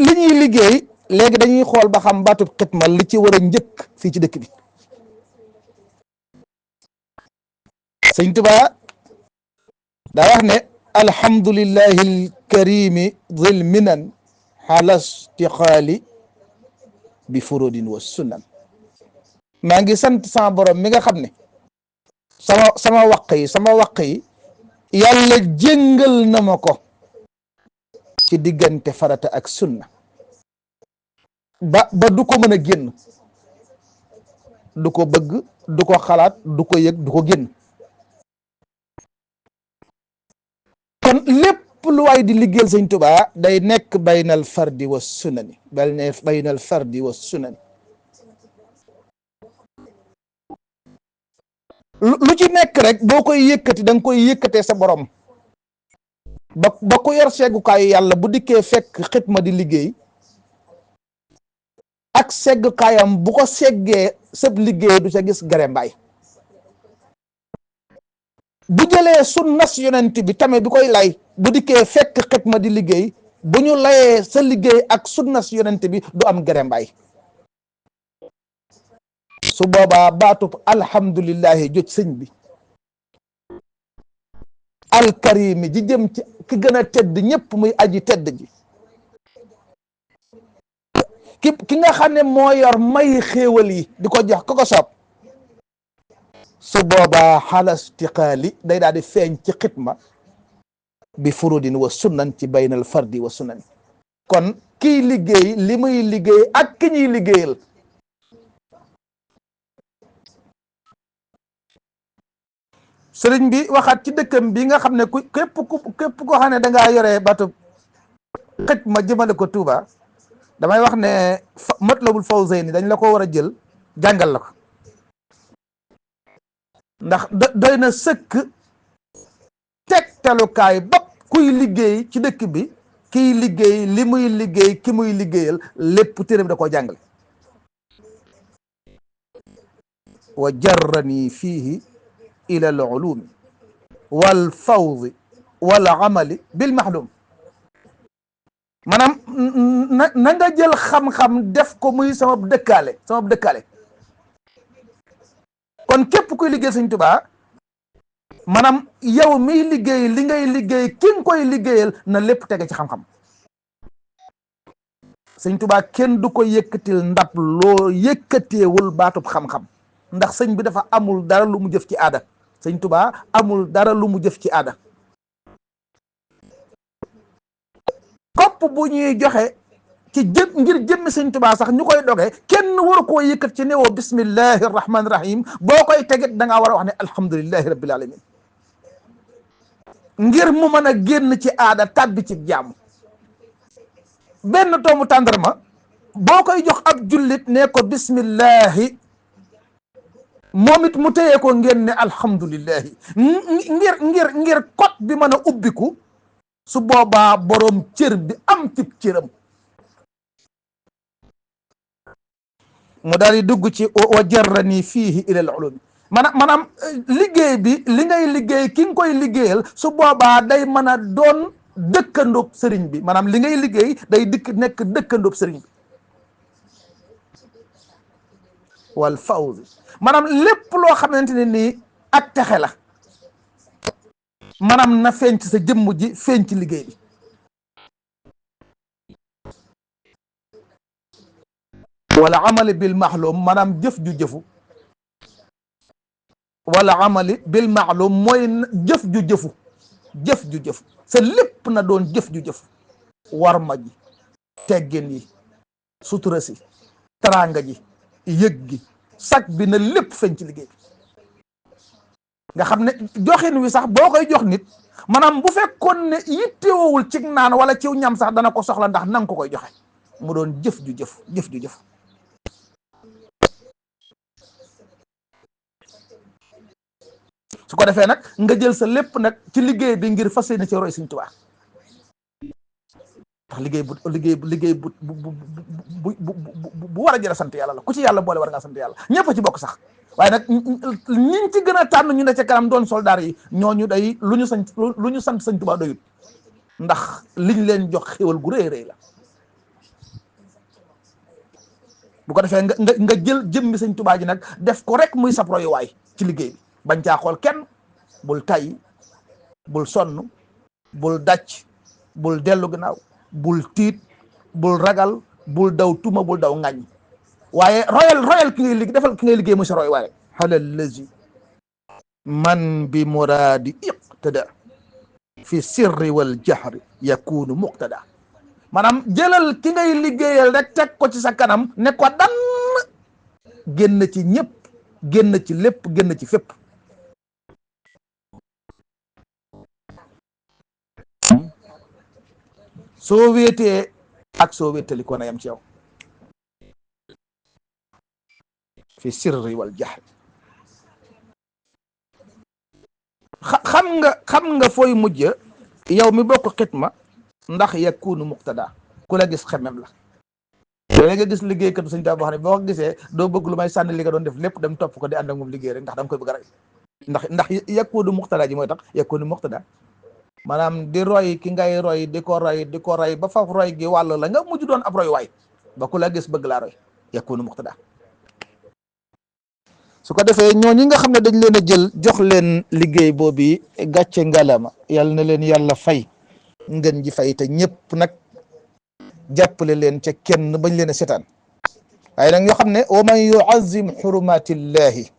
li ñuy liggéey léegi dañuy xool ba xam baatub xitma li ci war a njëkk fii ci dëkk bi. sëñ Tuubaa daa wax ne alhamdulillahi alkarimi dhil minan ala istiqaali bi furudin wa sunan. maa ngi sant sama borom mi nga xam ne sama waq yi yàlla jëngal na ma ko ci diggante farata ak sunna ba du ko mën a génn, du ko bëgg, du ko xalaat, du ko yëg, du ko génn. kon lépp lu waay di liggéeyal sëñ Tuubaa day nekk baynal fardi wa sunani, baynal fardi wa sunani. lu ci nekk rek boo koy yëkkati da nga koy yëkkatee sa borom ba ko yor seggukaayu yàlla bu dikkee fekk xitma di liggéey ak seggukaayam bu ko seggee sëb liggéey du ca gis gare mbaay. bu jëlee sunnas yonent bi tamit bi koy lay bu dikkee fekk xitma di liggéey bu ñu layee sa liggéey ak sunnas yonent bi du am gare mbaay. su boobaa baatub alhamdulillahi jot sëñ bi alkarimi ji jëm ci ki gën a tedd ñëpp muy aji tedd ji ki nga xam ne moo yor may xéewal yi di ko jox ko ko soob, su boobaa xalastiqaali day daal di feeñ ci xitma bi furudin wa sunnan ci baynal fardi wa sunnan. kon kiy liggéey li muy liggéey ak ki ñuy liggéeyal sëriñ bi waxaat ci dëkkam bi nga xam ne képp koo xam ne da ngaa yore baatu xitma jëmale ko Touba, damay wax ne Matlabul Fawzayni dañ la ko war a jël jàngal la ko, ndax doy na sëkk tegtalukaay bopp kuy liggéey ci dëkk bi, kiy liggéey li muy liggéey ki muy liggéeyal lépp téere bi da koo jàngale. wa jarrani fiihi ila al ulumi wal fawzi wal amali bil mahlum. maanaam na nga jël xam-xam def ko muy sama dëkkaale. kon képp kuy liggéey sëñ Tuubaa maanaam yow miy liggéey li ngay liggéey ki nga koy liggéeyal na lépp tege ci xam-xam. sëñ Tuubaa kenn du ko yëkkatil ndab loo yëkkateewul baatub xam-xam, ndax sëñ bi dafa amul dara lu mu jëf ci aada. sëñ Tuubaa amul dara lu mu jëf ci aada. kopp bu ñuy joxe ci ngir jëmmi sëñ Tuubaa sax ñu koy doge kenn waru koo yëkkat ci newoo bismillahi rahmaani rahim, boo koy tegit da ngaa war a wax ne alhamdulillahi rabbil alamin, ngir mu mën a génn ci aada tàbbi ci jàmm. benn doomu tàndarma boo koy jox ab jullit ne ko bismillahi, moom it mu téye ko ngeen ne alhamdulillahi, ngir kot bi mën a ubbiku, su boobaa boroom cër bi am cib cëram mu daal di dugg ci wa jarrani fiihi ilal ulumi. maanaam liggéey bi li ngay liggéey ki nga koy liggéeyal su boobaa day mën a doon dëkkandoob sëriñ bi, maanaam li ngay liggéey day nekk dëkkandoob sëriñ bi. wal fawzi maanaam lépp loo xamante ne nii ak texe la maanaam na feeñ ci sa jëmm ji, feeñ ci liggéey bi. wala amali bil maxlum maanaam jëf ju jëfu, wala amali bil maxlum mooy jëf ju jëfu sa lépp na doon jëf ju jëfu. warma ji, teggin yi, sutura si, teraanga ji, yëg gi, sag bi na lépp feeñ ci liggéey bi. nga xam ne joxin wi sax boo koy jox nit maanaam bu fekkoon ne yittewoowul ci naan wala ciw ñam sax dana ko soxla ndax nanga ko koy joxe mu doon jëf ju jëf. su ko defee nag nga jël sa lépp nag ci liggéey bi ngir fas yéene ci roy Sëñ Tuubaa, ndax liggéey bu war a jëra sant yàlla la. ku ci yàlla boole war ngaa sant yàlla, ñëpp a ci bokk sax, waaye nag ñiñ ci gën a tànn ñu ne ca kanam doon soldaar yi ñooñu day lu ñu sant Sëñ Tuubaa doyut, ndax liñ leen jox xéwal gu rëy rëy la. bu ko defee nga jël jëmmi Sëñ Tuubaa ji nag def ko rek muy sab royuwaay ci liggéey bi, bañ caa xool kenn bul tay, bul sonn, bul dàcc, bul dellu ginnaaw, bul tiit, bul ragal, bul daw tuma, bul daw ŋàññ. waaye royal ki ngay liggéey, defal ki ngay liggéey muy sa roy waaye xalal lazi man bi muraadi iqtada fi sirri wal jahri yakunu muqtada. maanaam jëlal ki ngay liggéeyal rek teg ko ci sa kanam ne ko dan génn ci ñëpp, génn ci lépp, génn ci fépp. soo wéetee ak soo wéetali ko na yam ci yow fi sirri wal jahri. xam nga fooy mujj yow mi bokk xitma ndax yakunu muqtada ku la gis xemem la. léegi nga gis liggéeykat Sëñ Tuubaa boo xam ne boo ko gisee doo bëgg lu may sànni li nga doon def lépp dem topp ko di ànd ak moom liggéey rek ndax da nga koy bëgg a rey. ndax yakunu muqtada ji mooy tax yakunu muqtada maanaam di roy ki ngay roy di ko roy ba fa roy gi wàll la nga mujj doon ab roy waay ba ku la gis bëgg laa roy yakunu muqtada. su ko defee ñooñi nga xam ne dañ leen a jël jox leen liggéey boobu gàcce ngalama yàlla na leen yàlla fay ngeen ji fay te ñëpp nag jàppale leen ca kenn bañ leen a setaan. waaye nag ñoo xam ne wa man yuazim xurumatillahi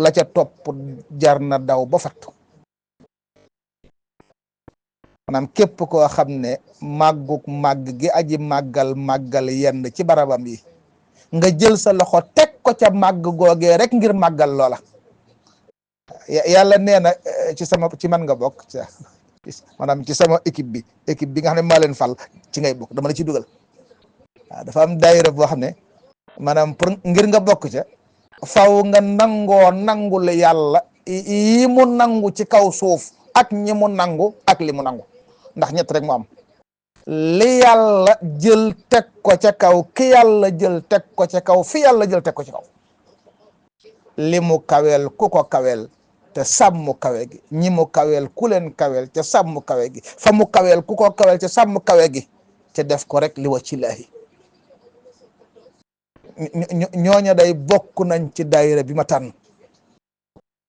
la ca topp jar na daw ba fattu. maanaam képp koo xam ne màgguk màgg gi aji màggal yenn ci barabam yi nga jël sa loxo teg ko ca màgg googee rek ngir màggal loola. yàlla nee na ci man nga bokk maanaam ci sama équipe bi nga xam ne maa leen fal ci ngay bokk, dama la ci dugal. waaw dafa am daayira boo xam ne maanaam pour ngir nga bokk ca faw nga nangul yàlla yi mu nangu ci kaw suuf ak ñi mu nangu ak li mu nangu, ndax ñett rek mu am. li yàlla jël teg ko ca kaw, ki yàlla jël teg ko ca kaw, fi yàlla jël teg ko ci kaw. li mu kaweel ku ko kaweel te sàmm kawe gi, ñi mu kaweel ku leen kaweel te sàmm kawe gi, fa mu kaweel ku ko kaweel te sàmm kawe gi te def ko rek li wacci laahi. ñooña day bokk nañ ci daayira bi ma tànn,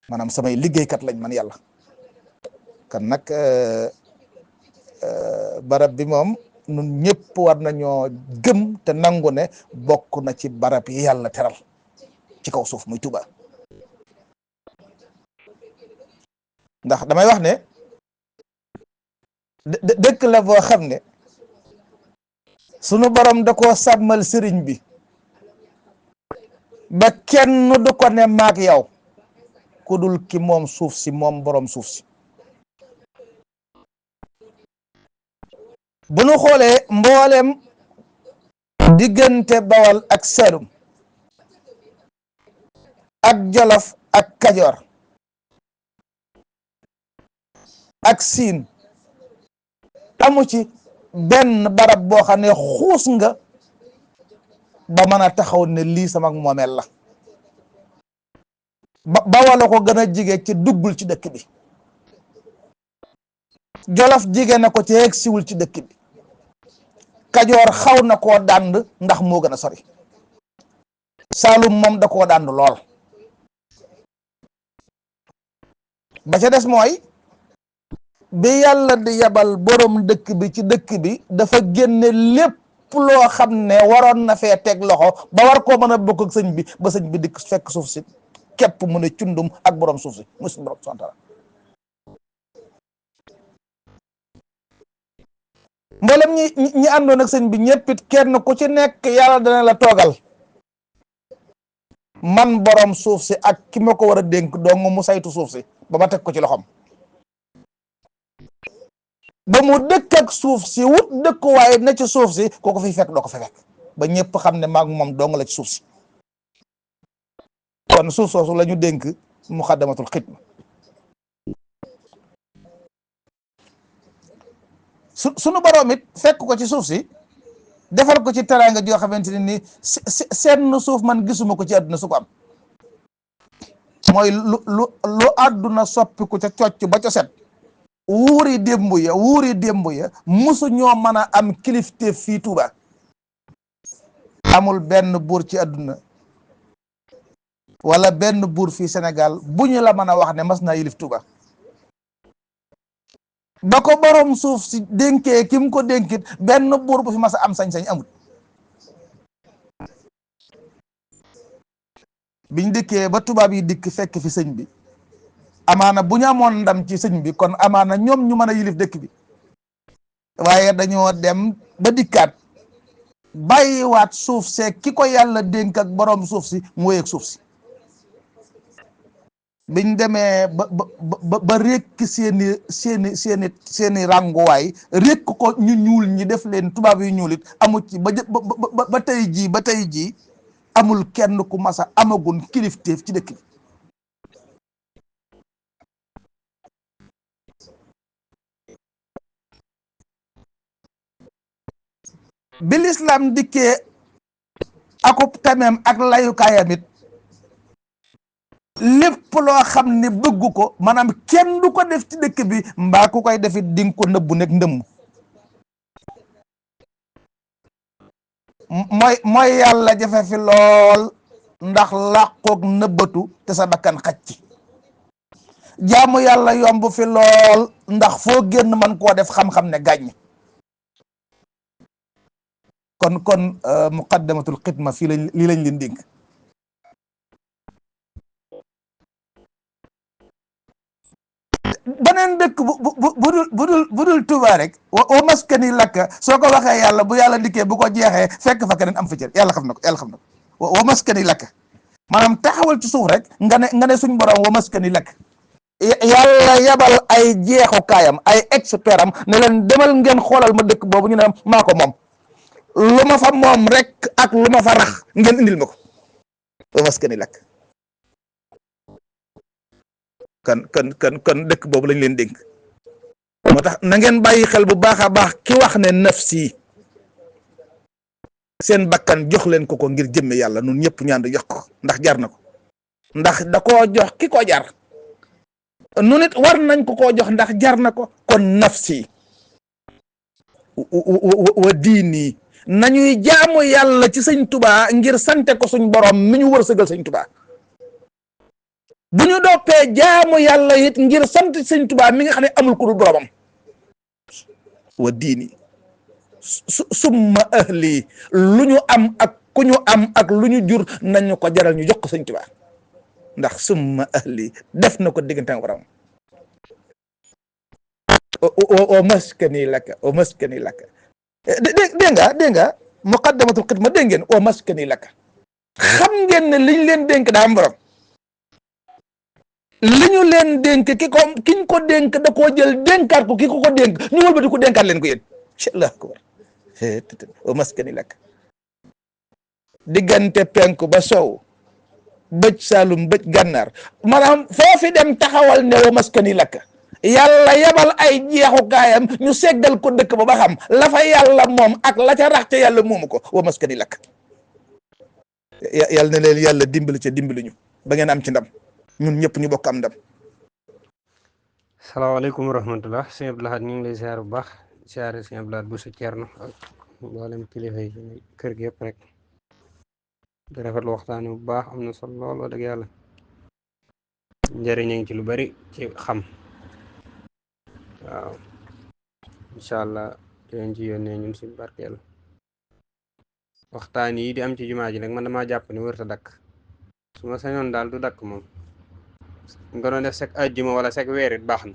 maanaam samay liggéeykat lañ man yàlla. kan nag barab bi moom nun ñëpp war nañoo gëm te nangu ne bokk na ci barab yi yàlla teral ci kaw suuf muy Tuuba. ndax damay wax ne dëkk la boo xam ne sunu borom da koo sàmmal sëriñ bi ba kenn du ko ne maak yow ku dul ki moom suuf si, moom borom suuf si. bu nu xoolee mboolem diggante Bawal ak Saalum ak Jolof ak Kajoor ak Siin amu ci benn barab boo xam ne xuus nga ba mën a taxaw ne lii sama moomeel la. Bawal ko gën a jige ci duggul ci dëkk bi, Jolof jige na ko ci yegg siwul ci dëkk bi, Kajoor xaw na koo dànd ndax moo gën a sori, Saalum moom da koo dànd lool. ba ca des mooy bi yàlla di yabal borom dëkk bi ci dëkk bi dafa génne lépp loo xam ne waroon na fee teg loxo ba war koo mën a bokk ak sëñ bi, ba sëñ bi dikk fekk suuf si képp mu ne cundum ak borom suuf si muy suñu borom subhanahu wa taala. mboolem ñi àndoon ak sëñ bi ñëpp it kenn ku ci nekk yàlla dana la toogal man borom suuf si ak ki ma ko war a dénk dong mu saytu suuf si ba ma teg ko ci loxom, ba mu dëkk ak suuf si wut dëkkuwaay na ci suuf si koo ko fi fekk doo ko fi fekk, ba ñëpp xam ne maag moom dong la ci suuf si. kon suuf soosu la ñu dénk Muxaddamatul Xidma. sunu borom it fekk ko ci suuf si defal ko ci teraanga joo xamante ne ni seen suuf man gisuma ko ci àdduna su ko am. mooy lu àdduna soppiku ca cocc ba ca set. wuuri démb ya musu ñoo mën a am kilifteef fii Tuuba. amul benn buur ci àdduna wala benn buur fii Sénégal bu ñu la mën a wax ne mas naa yilif Tuuba ba ko borom suuf si dénkee ki mu ko dénkit benn buur bu fi mas a am sañ-sañ amul. biñ dikkee ba tubaab yi dikk fekk fi sëñ bi amaana bu ñu amoon ndam ci sëñ bi kon amaana ñoom ñu mën a yilif dëkk bi waaye dañoo dem ba dikkaat bàyyiwaat suuf see ki ko yàlla dénk ak borom suuf si mu wéyeeg suuf si. biñ demee ba rékk seeni rànguwaay rékk ko ñu ñuul ñi def leen tubaab yu ñuul it amu ci ba tey jii amul kenn ku masa amagun kilifteef ci dëkk bi. bi lislaam dikkee akub tameem ak layukaayam it lépp loo xam ne bëggu ko maanaam kenn du ko def ci dëkk bi mbaa ku koy defit di nga ko nëbbu nekk ndëmm mooy yàlla jafe fi lool ndax làqoog nëbbatu te sa bakkan xaj ci jaamu yàlla yomb fi lool ndax foo génn man koo def xam-xam ne gàññ kon muqaddamatul xidma fii lañ lii lañ leen dénk. beneen dëkk bu dul Tuuba rek wa maskani lakka soo ko waxee yàlla bu yàlla dikkee bu ko jeexee fekk fa keneen am fa cër yàlla xam na ko wa maskani lakka maanaam taxawal ci suuf rek nga ne suñ borom wa maskani lakka yàlla yabal ay jeexukaayam ay expert am ne leen demal ngeen xoolal ma dëkk boobu ñu ne maa ko moom lu ma fa moom rek ak lu ma fa rax ngeen indil ma ko wa maskani lakka kon dëkk boobu lañ leen dénk moo tax na ngeen bàyyi xel bu baax a baax ki wax ne nafsi seen bakkan jox leen ko ngir jëmme yàlla nun ñëpp ñaan jox ko ndax jar na ko ndax da koo jox ki ko jar nu nit war nañ ko jox ndax jar na ko kon nafsi wa diini nañuy jaamu yàlla ci sëñ Tuubaa ngir sante ko suñ borom mi ñu wërsëgal sëñ Tuubaa bu ñu doppee jaamu yàlla it ngir sant sëñ Tuubaa mi nga xam ne amul ku dul boromam wa diini summa ahli lu ñu am ak ku ñu am ak lu ñu jur nañu ko jaral ñu jox ko sëñ Tuubaa ndax summa ahli def na ko diggante ak borom o maskani laka o maskani laka dégg nga muqaddamatul xidma dégg ngeen o maskani laka xam ngeen ne liñ leen dénk daa am borom li ñu leen dénk kiñ ko dénk da koo jël dénkaat ko ki ko dénk ñu wëlbati ko dénkaat leen ko yéen Allah akbar o maskani laka diggante penku ba sow bëj saalum bëj gànnaar maanaam foofi dem taxawal ne wa maskani laka yàlla yabal ay jeexukaayam ñu seggal ko dëkk ba xam la fa yàlla moom ak la ca rax ca yàlla moomu ko wa maskani laka yàlla na leen yàlla dimbali ca dimbali ñu ba ngeen am ci ndam ñun ñëpp ñu bokk am ndam. salaamaaleykum wa rahmatullah sëñ Abdou Lahad ñu ngi lay ziar bu baax ziare sëñ Abdou Lahad bu sa Ceerno ak mboolem kilifa yi kër gi yëpp rek di rafetlu waxtaan bu baax am na solo lool wax dëgg yàlla njëriñ a ngi ci lu bari ci xam waaw incha allah dinañ ci yónnee ñun suñu barkeel waxtaan yi di am ci jumaa ji nag man damaa jàpp ne wër ta dakk su ma sañoon daal du dakk moom nga doon def sek ajjuma wala sek weer it baax na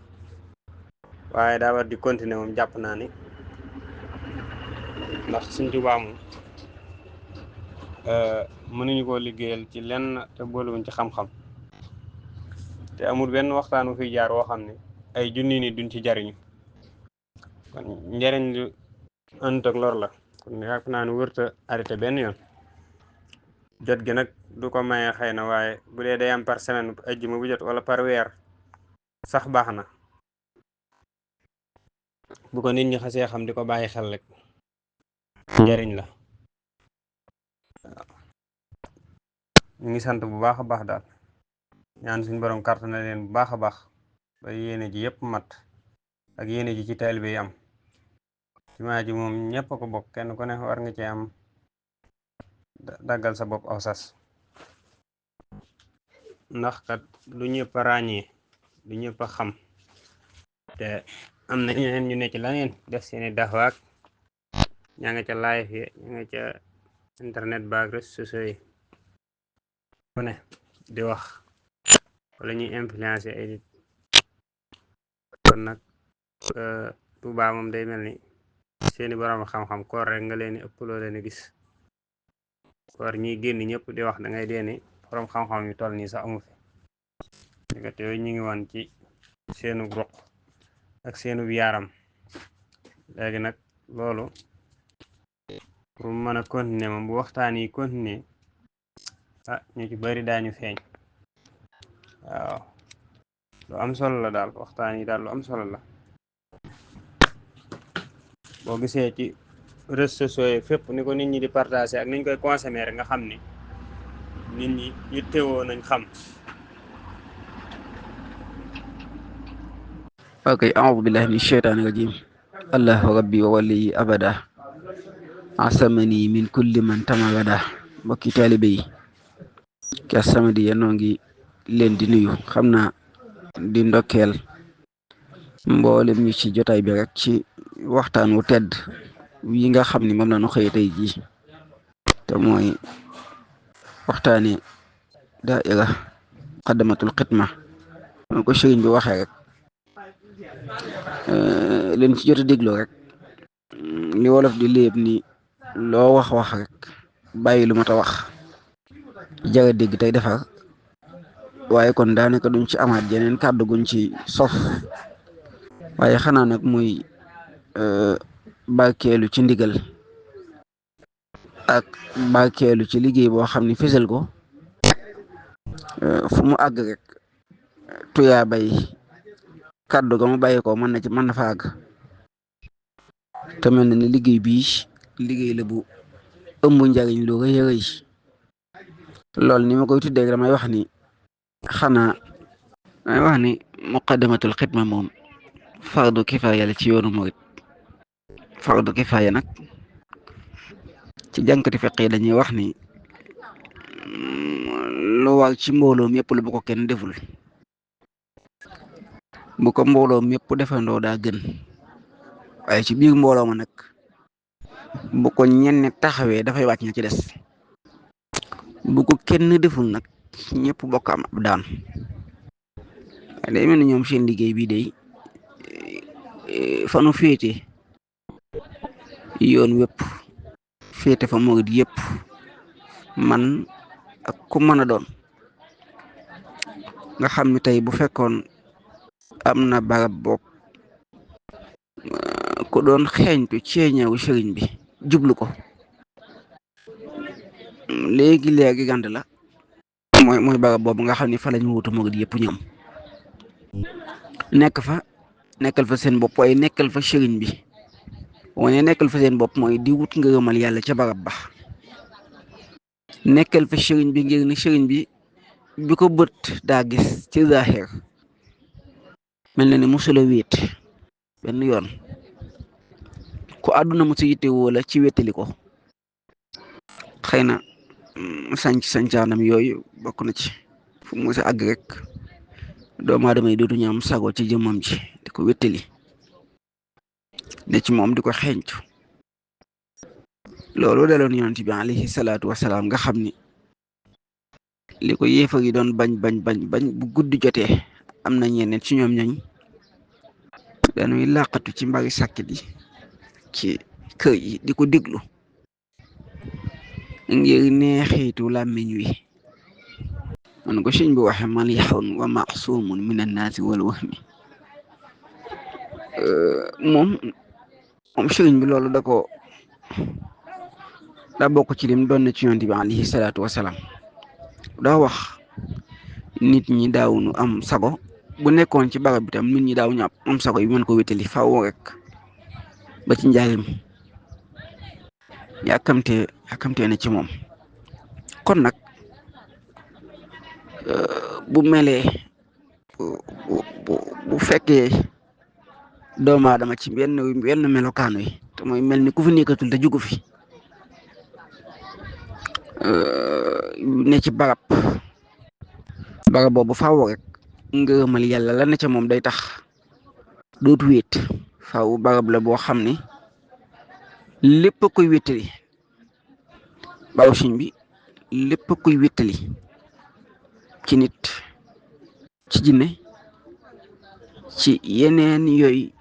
waaye daa war di continuer moom jàpp naa ni ndax Sëñ Tuubaa moom mënuñu koo liggéeyal ci lenn te boolewuñ ci xam-xam te amul benn waxtaan wu fiy jaar woo xam ne ay junni ni duñ ci jariñu kon njariñ lu ànd ak lor la kon jàpp naa ni wërta arrêté benn yoon jot gi nag du ko maye xëy na waaye bu dee day am par semaine ajjuma bu jot wala par weer sax baax na bu ko nit ñi xasee xam di ko bàyyi xel rek njariñ la waaw ñu ngi sant bu baax a baax daal ñaan suñu borom kàrt na leen bu baax a baax ba yéene ji yëpp mat ak yéene ji ci taalibe yi am jumaa ji moom ñëpp a ko bokk kenn ku ne war nga ci am daggal sa bopp aw sas ndax kat lu ñëpp a ràññee lu ñëpp a xam te am na ñeneen ñu ne ci laneen def seeni daxwaak ñaa nga ca live yi ña nga ca internet baak réseaux sociaux yi ku ne di wax wala ñuy influencer ay nit kon nag Tuubaa moom day mel ni seeni borom xam-xam koor rek nga leen ëpp loo leen gis koor ñiy génn ñëpp di wax da ngay deeni borom xam-xam yu toll nii sax amu fi digat yooyu ñu ngi woon ci seenu ruq ak seenu yaaram léegi nag loolu pour mën a continuer moom bu waxtaan yi continuer ñu ci bari daañu feeñ waaw lu am solo la daal waxtaan yi daal lu am solo la boo gisee ci réseaux sociaux yi fépp ni ko nit ñi di partager ak niñ koy consommer rek nga xam ni nit ñi yittewoo nañ xam. ok a'udhu billahi min shaytani rajim allahu rabbi wa wali abada asamani min kulli man tamagada mbokki taalibe yi ki As-Samadiyya noo ngi leen di nuyu xam naa di ndokkeel mboolem ñu ci jotaay bi rek ci waxtaan wu tedd yi nga xam ni moom la ñu xëy tey jii te mooy waxtaane daaira Muqaddamatul Xidma moo ko sëriñ bi waxee rek leen ci jot a déglu rek li wolof di léeb ni loo wax rek bàyyi lu mat a wax jara dégg tey defar waaye kon daanaka duñ ci amaat yeneen kàddu guñ ci sof waaye xanaa nag muy barkeelu ci ndigal ak barkeelu ci liggéey boo xam ni fésal ko fu mu àgg rek tuyaa bay kàddu ga mu bàyyi ko mën na fa àgg te mel na ni liggéey bii liggéey la bu ëmb njariñ lu rëy a rëy loolu ni ma koy tuddee damay wax ni Muqaddamatul Xidma moom fardu kifaaya la ci yoonu murit fardu kifaaya nag ci jànkati fiq yi dañuy wax ni lu war ci mbooloom yëpp lu bu ko kenn deful bu ko mbooloom yëpp defandoo daa gën waaye ci biir mbooloo ma nag bu ko ñenn taxawee dafay wàcc na ci des bu ko kenn deful nag ñëpp bokk am ab daan day mel ni ñoom seen liggéey bi day fanu féete yoon wépp féete fa murit yëpp man ak ku mën a doon nga xam ne tey bu fekkoon am na barab bopp ku doon xeeñtu ceeñewu sëriñ bi jublu ko léegi gànd la mooy barab boobu nga xam ne fa lañ wutu murit yëpp ñoom nekkal fa seen bopp waaye nekkal fa sëriñ bi wane nekkal fa seen bopp mooy di wut ngërëmal yàlla ca barab ba nekkal fa sëriñ bi ngir ne sëriñ bi bi ko bët daa gis ci zahir mel na ni musula wéet benn yoon ku àdduna musu yitte woo la ci wéttali ko xëy na sancaanam yooyu bokk na ci fu mu sa àgg rek doomu aadama yi dootuñu am sago ci jëmmam ji di ko wéttali ne ci moom di ko xeeñtu loolu daloon yonent bi alayhi salaatu wasalaam nga xam ni li ko yéefar yi doon bañ bu guddi jotee am na ñeneen ci ñoom ñañ dañuy làqatu ci mbari sàkket yi ci kër yi di ko déglu ngir neexitu làmmiñ wi man ko sëñ bi waxe malihun wa masumun min annaasi wal wahmi moom sëriñ bi loolu daa bokk ci lim doon na ci yonent bi alayhi salaatu wasalaam daa wax nit ñi daawunu am sago bu nekkoon ci barab bi tam nit ñi daawuñu am sago yi mën ko wétali faaw rek ba ci njaarim yàkkamtee na ci moom kon nag bu melee bu fekkee doomu aadama ci benn melokaan wi te mooy mel ni ku fi nekkatul te jugu fi ne ci barab boobu faaw rek ngërëmal yàlla la ne ca moom day tax dootu wéet faaw barab la boo xam ni lépp a koy wéttali barabu sëñ bi lépp a koy wéttali ci nit ci jinne ci yeneen yooyu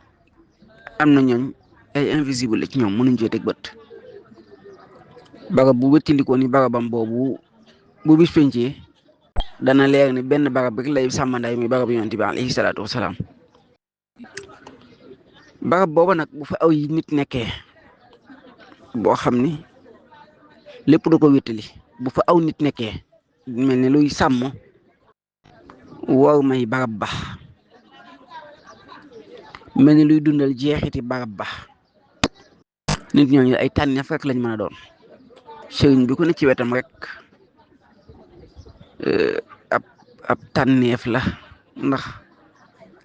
am na ñooñ ay invisible la ci ñoom mënuñ cee teg bët barab bu wéttalikoo ni barabam boobu bu bis pencee dana leer ni benn barab rek lay sàmmandaay muy barab yonent bi alayhi salaatu wasalaam barab booba nag bu fa aw yi nit nekkee boo xam ni lépp da ko wéttali bu fa aw nit nekkee mel ni luy sàmm war may barab ba mel ni luy dundal jeexiti barab ba nit ñooñu ay tànneef rek lañ mën a doon sëriñ bi ku ne ci wetam rek ab tànneef la ndax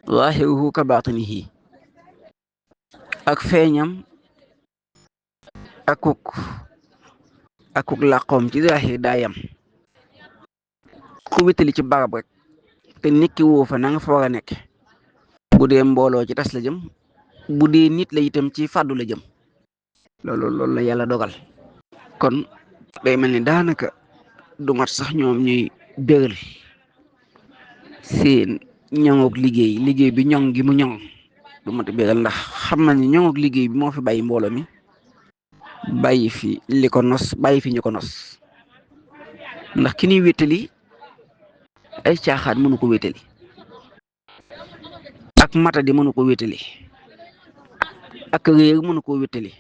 zaahiruhu ka baatinihi ak feeñam akuk làqoom ci zaahir daayam ku wéttali ci barab rek te nekki woo fa na nga fa war a nekk bu dee mbooloo ci tas la jëm bu dee nit la itam ci fàddu la jëm loolu la yàlla dogal kon day mel ni daanaka du mat sax ñoom ñuy béral seen ñoŋoog liggéey bi ñoŋ gi mu ñoŋ du mat béral ndax xam na ni ñoŋoog liggéey bi moo fi bàyyi mbooloo mi bàyyi fi li ko nos bàyyi fi ñu ko nos ndax ki ñuy wéttali ay caaxaan mënu ko wéttali ak matadi mënu ko wéttali ak réer mënu ko wéttali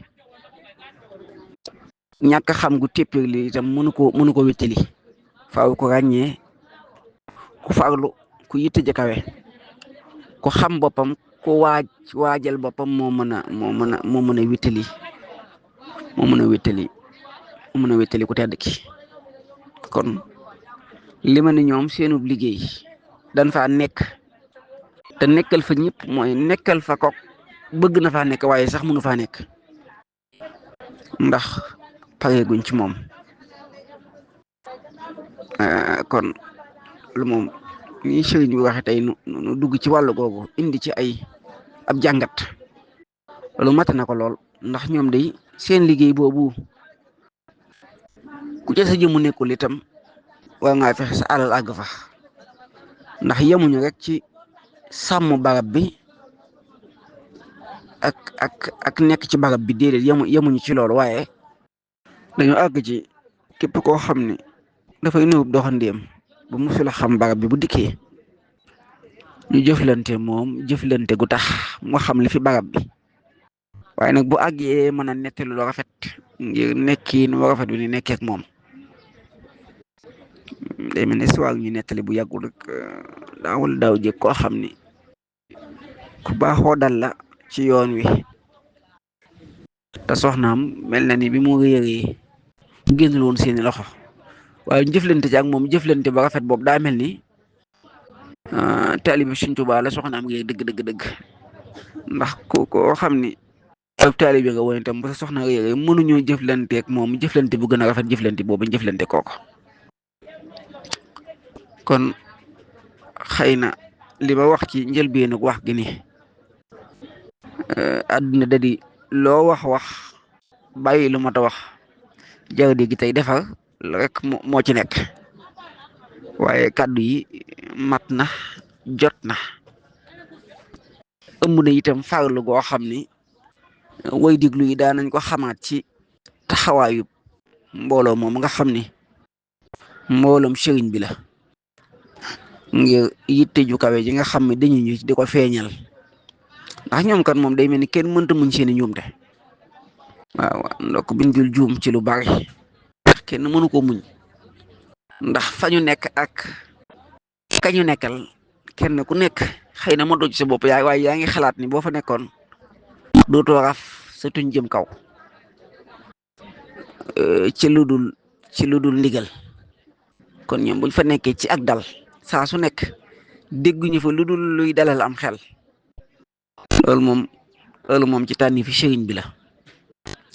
ñàkk xam gu téppéer li itam mënu ko wéttali faaw ko ràññee ku farlu ku yitte ja kawe ku xam boppam ku waajal boppam moo mën a wéttali ku tedd ki kon li ma ne ñoom seenub liggéey dañ faa nekk te nekkal fa ñëpp mooy nekkal fa ko bëgg na faa nekk waaye sax mënu faa nekk ndax pareeguñ ci moom kon lu moom ni sëriñ bi waxe tey nu dugg ci wàllu googu indi ci ab jàngat loolu mat na ko lool ndax ñoom day seen liggéey boobu ku ca sa jëmu nekkul itam war ngaa fexe sa alal àgg fa ndax yemuñu rek ci sàmm barab bi ak nekk ci barab bi déedéet yemuñu ci loolu waaye dañu àgg ci képp koo xam ne dafay nuyu doxandéem bu musula xam barab bi bu dikkee ñu jëflante gu tax mu xam li fi barab bi waaye nag bu àggee mën a nettali lu rafet ngir nekkiin mu rafet bi ni nekkee ak moom day mel ne histoire ñu nettali bu yàggul rek daaw jëkk koo xam ni ku baaxoo dal la ci yoon wi te soxnaam mel na ni bi mu réeree génnul woon seeni loxo waaye ñu jëflante ci ak moom jëflante ba rafet boobu daa mel ni taalibi Sëriñ Tuubaa la soxnaam réer dëgg ndax koo xam ni ab taalibi nga woon itam ba sa soxna réeree mënuñoo jëflante ak moom jëflante bu gën a rafet jëflante boobu jëflante kooko kon xëy na li ma wax ci njëlbéenu wax gi ni àdduna da di loo wax bàyyi lu mat a wax jaradi gi tey defar rek moo ci nekk waaye kàddu yi mat na jot na ëmb na itam farlu goo xam ni way diglu yi daan nañ ko xamaat ci taxawaayu mbooloo moom nga xam ni mbooloom sëriñ bi la ngir yitte ju kawe ji nga xam ne dañu ñu di ko feeñal ndax ñoom kat moom day mel ni kenn mënta muñ seeni njuumte waaw ndok biñ dul juum ci lu bari kenn mënu ko muñ ndax fa ñu nekk ak kañu nekkal kenn ku nekk xëy na moo doj sa bopp waaye yaa ngi xalaat ni boo fa nekkoon dootoo raf sa tuñ jëm kaw ci lu dul ndigal kon ñoom buñ fa nekkee ci ak dal saa su nekk dégguñu fa lu dul luy dalal am xel loolu moom ci tànni fi sëriñ bi la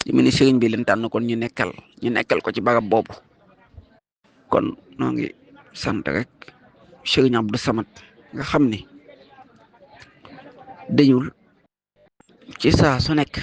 li mu ne sëriñ bi leen tànn kon ñu nekkal ko ci barab boobu kon noo ngi sant rek sëriñ Abdou Samad nga xam ni dañul ci saa su nekk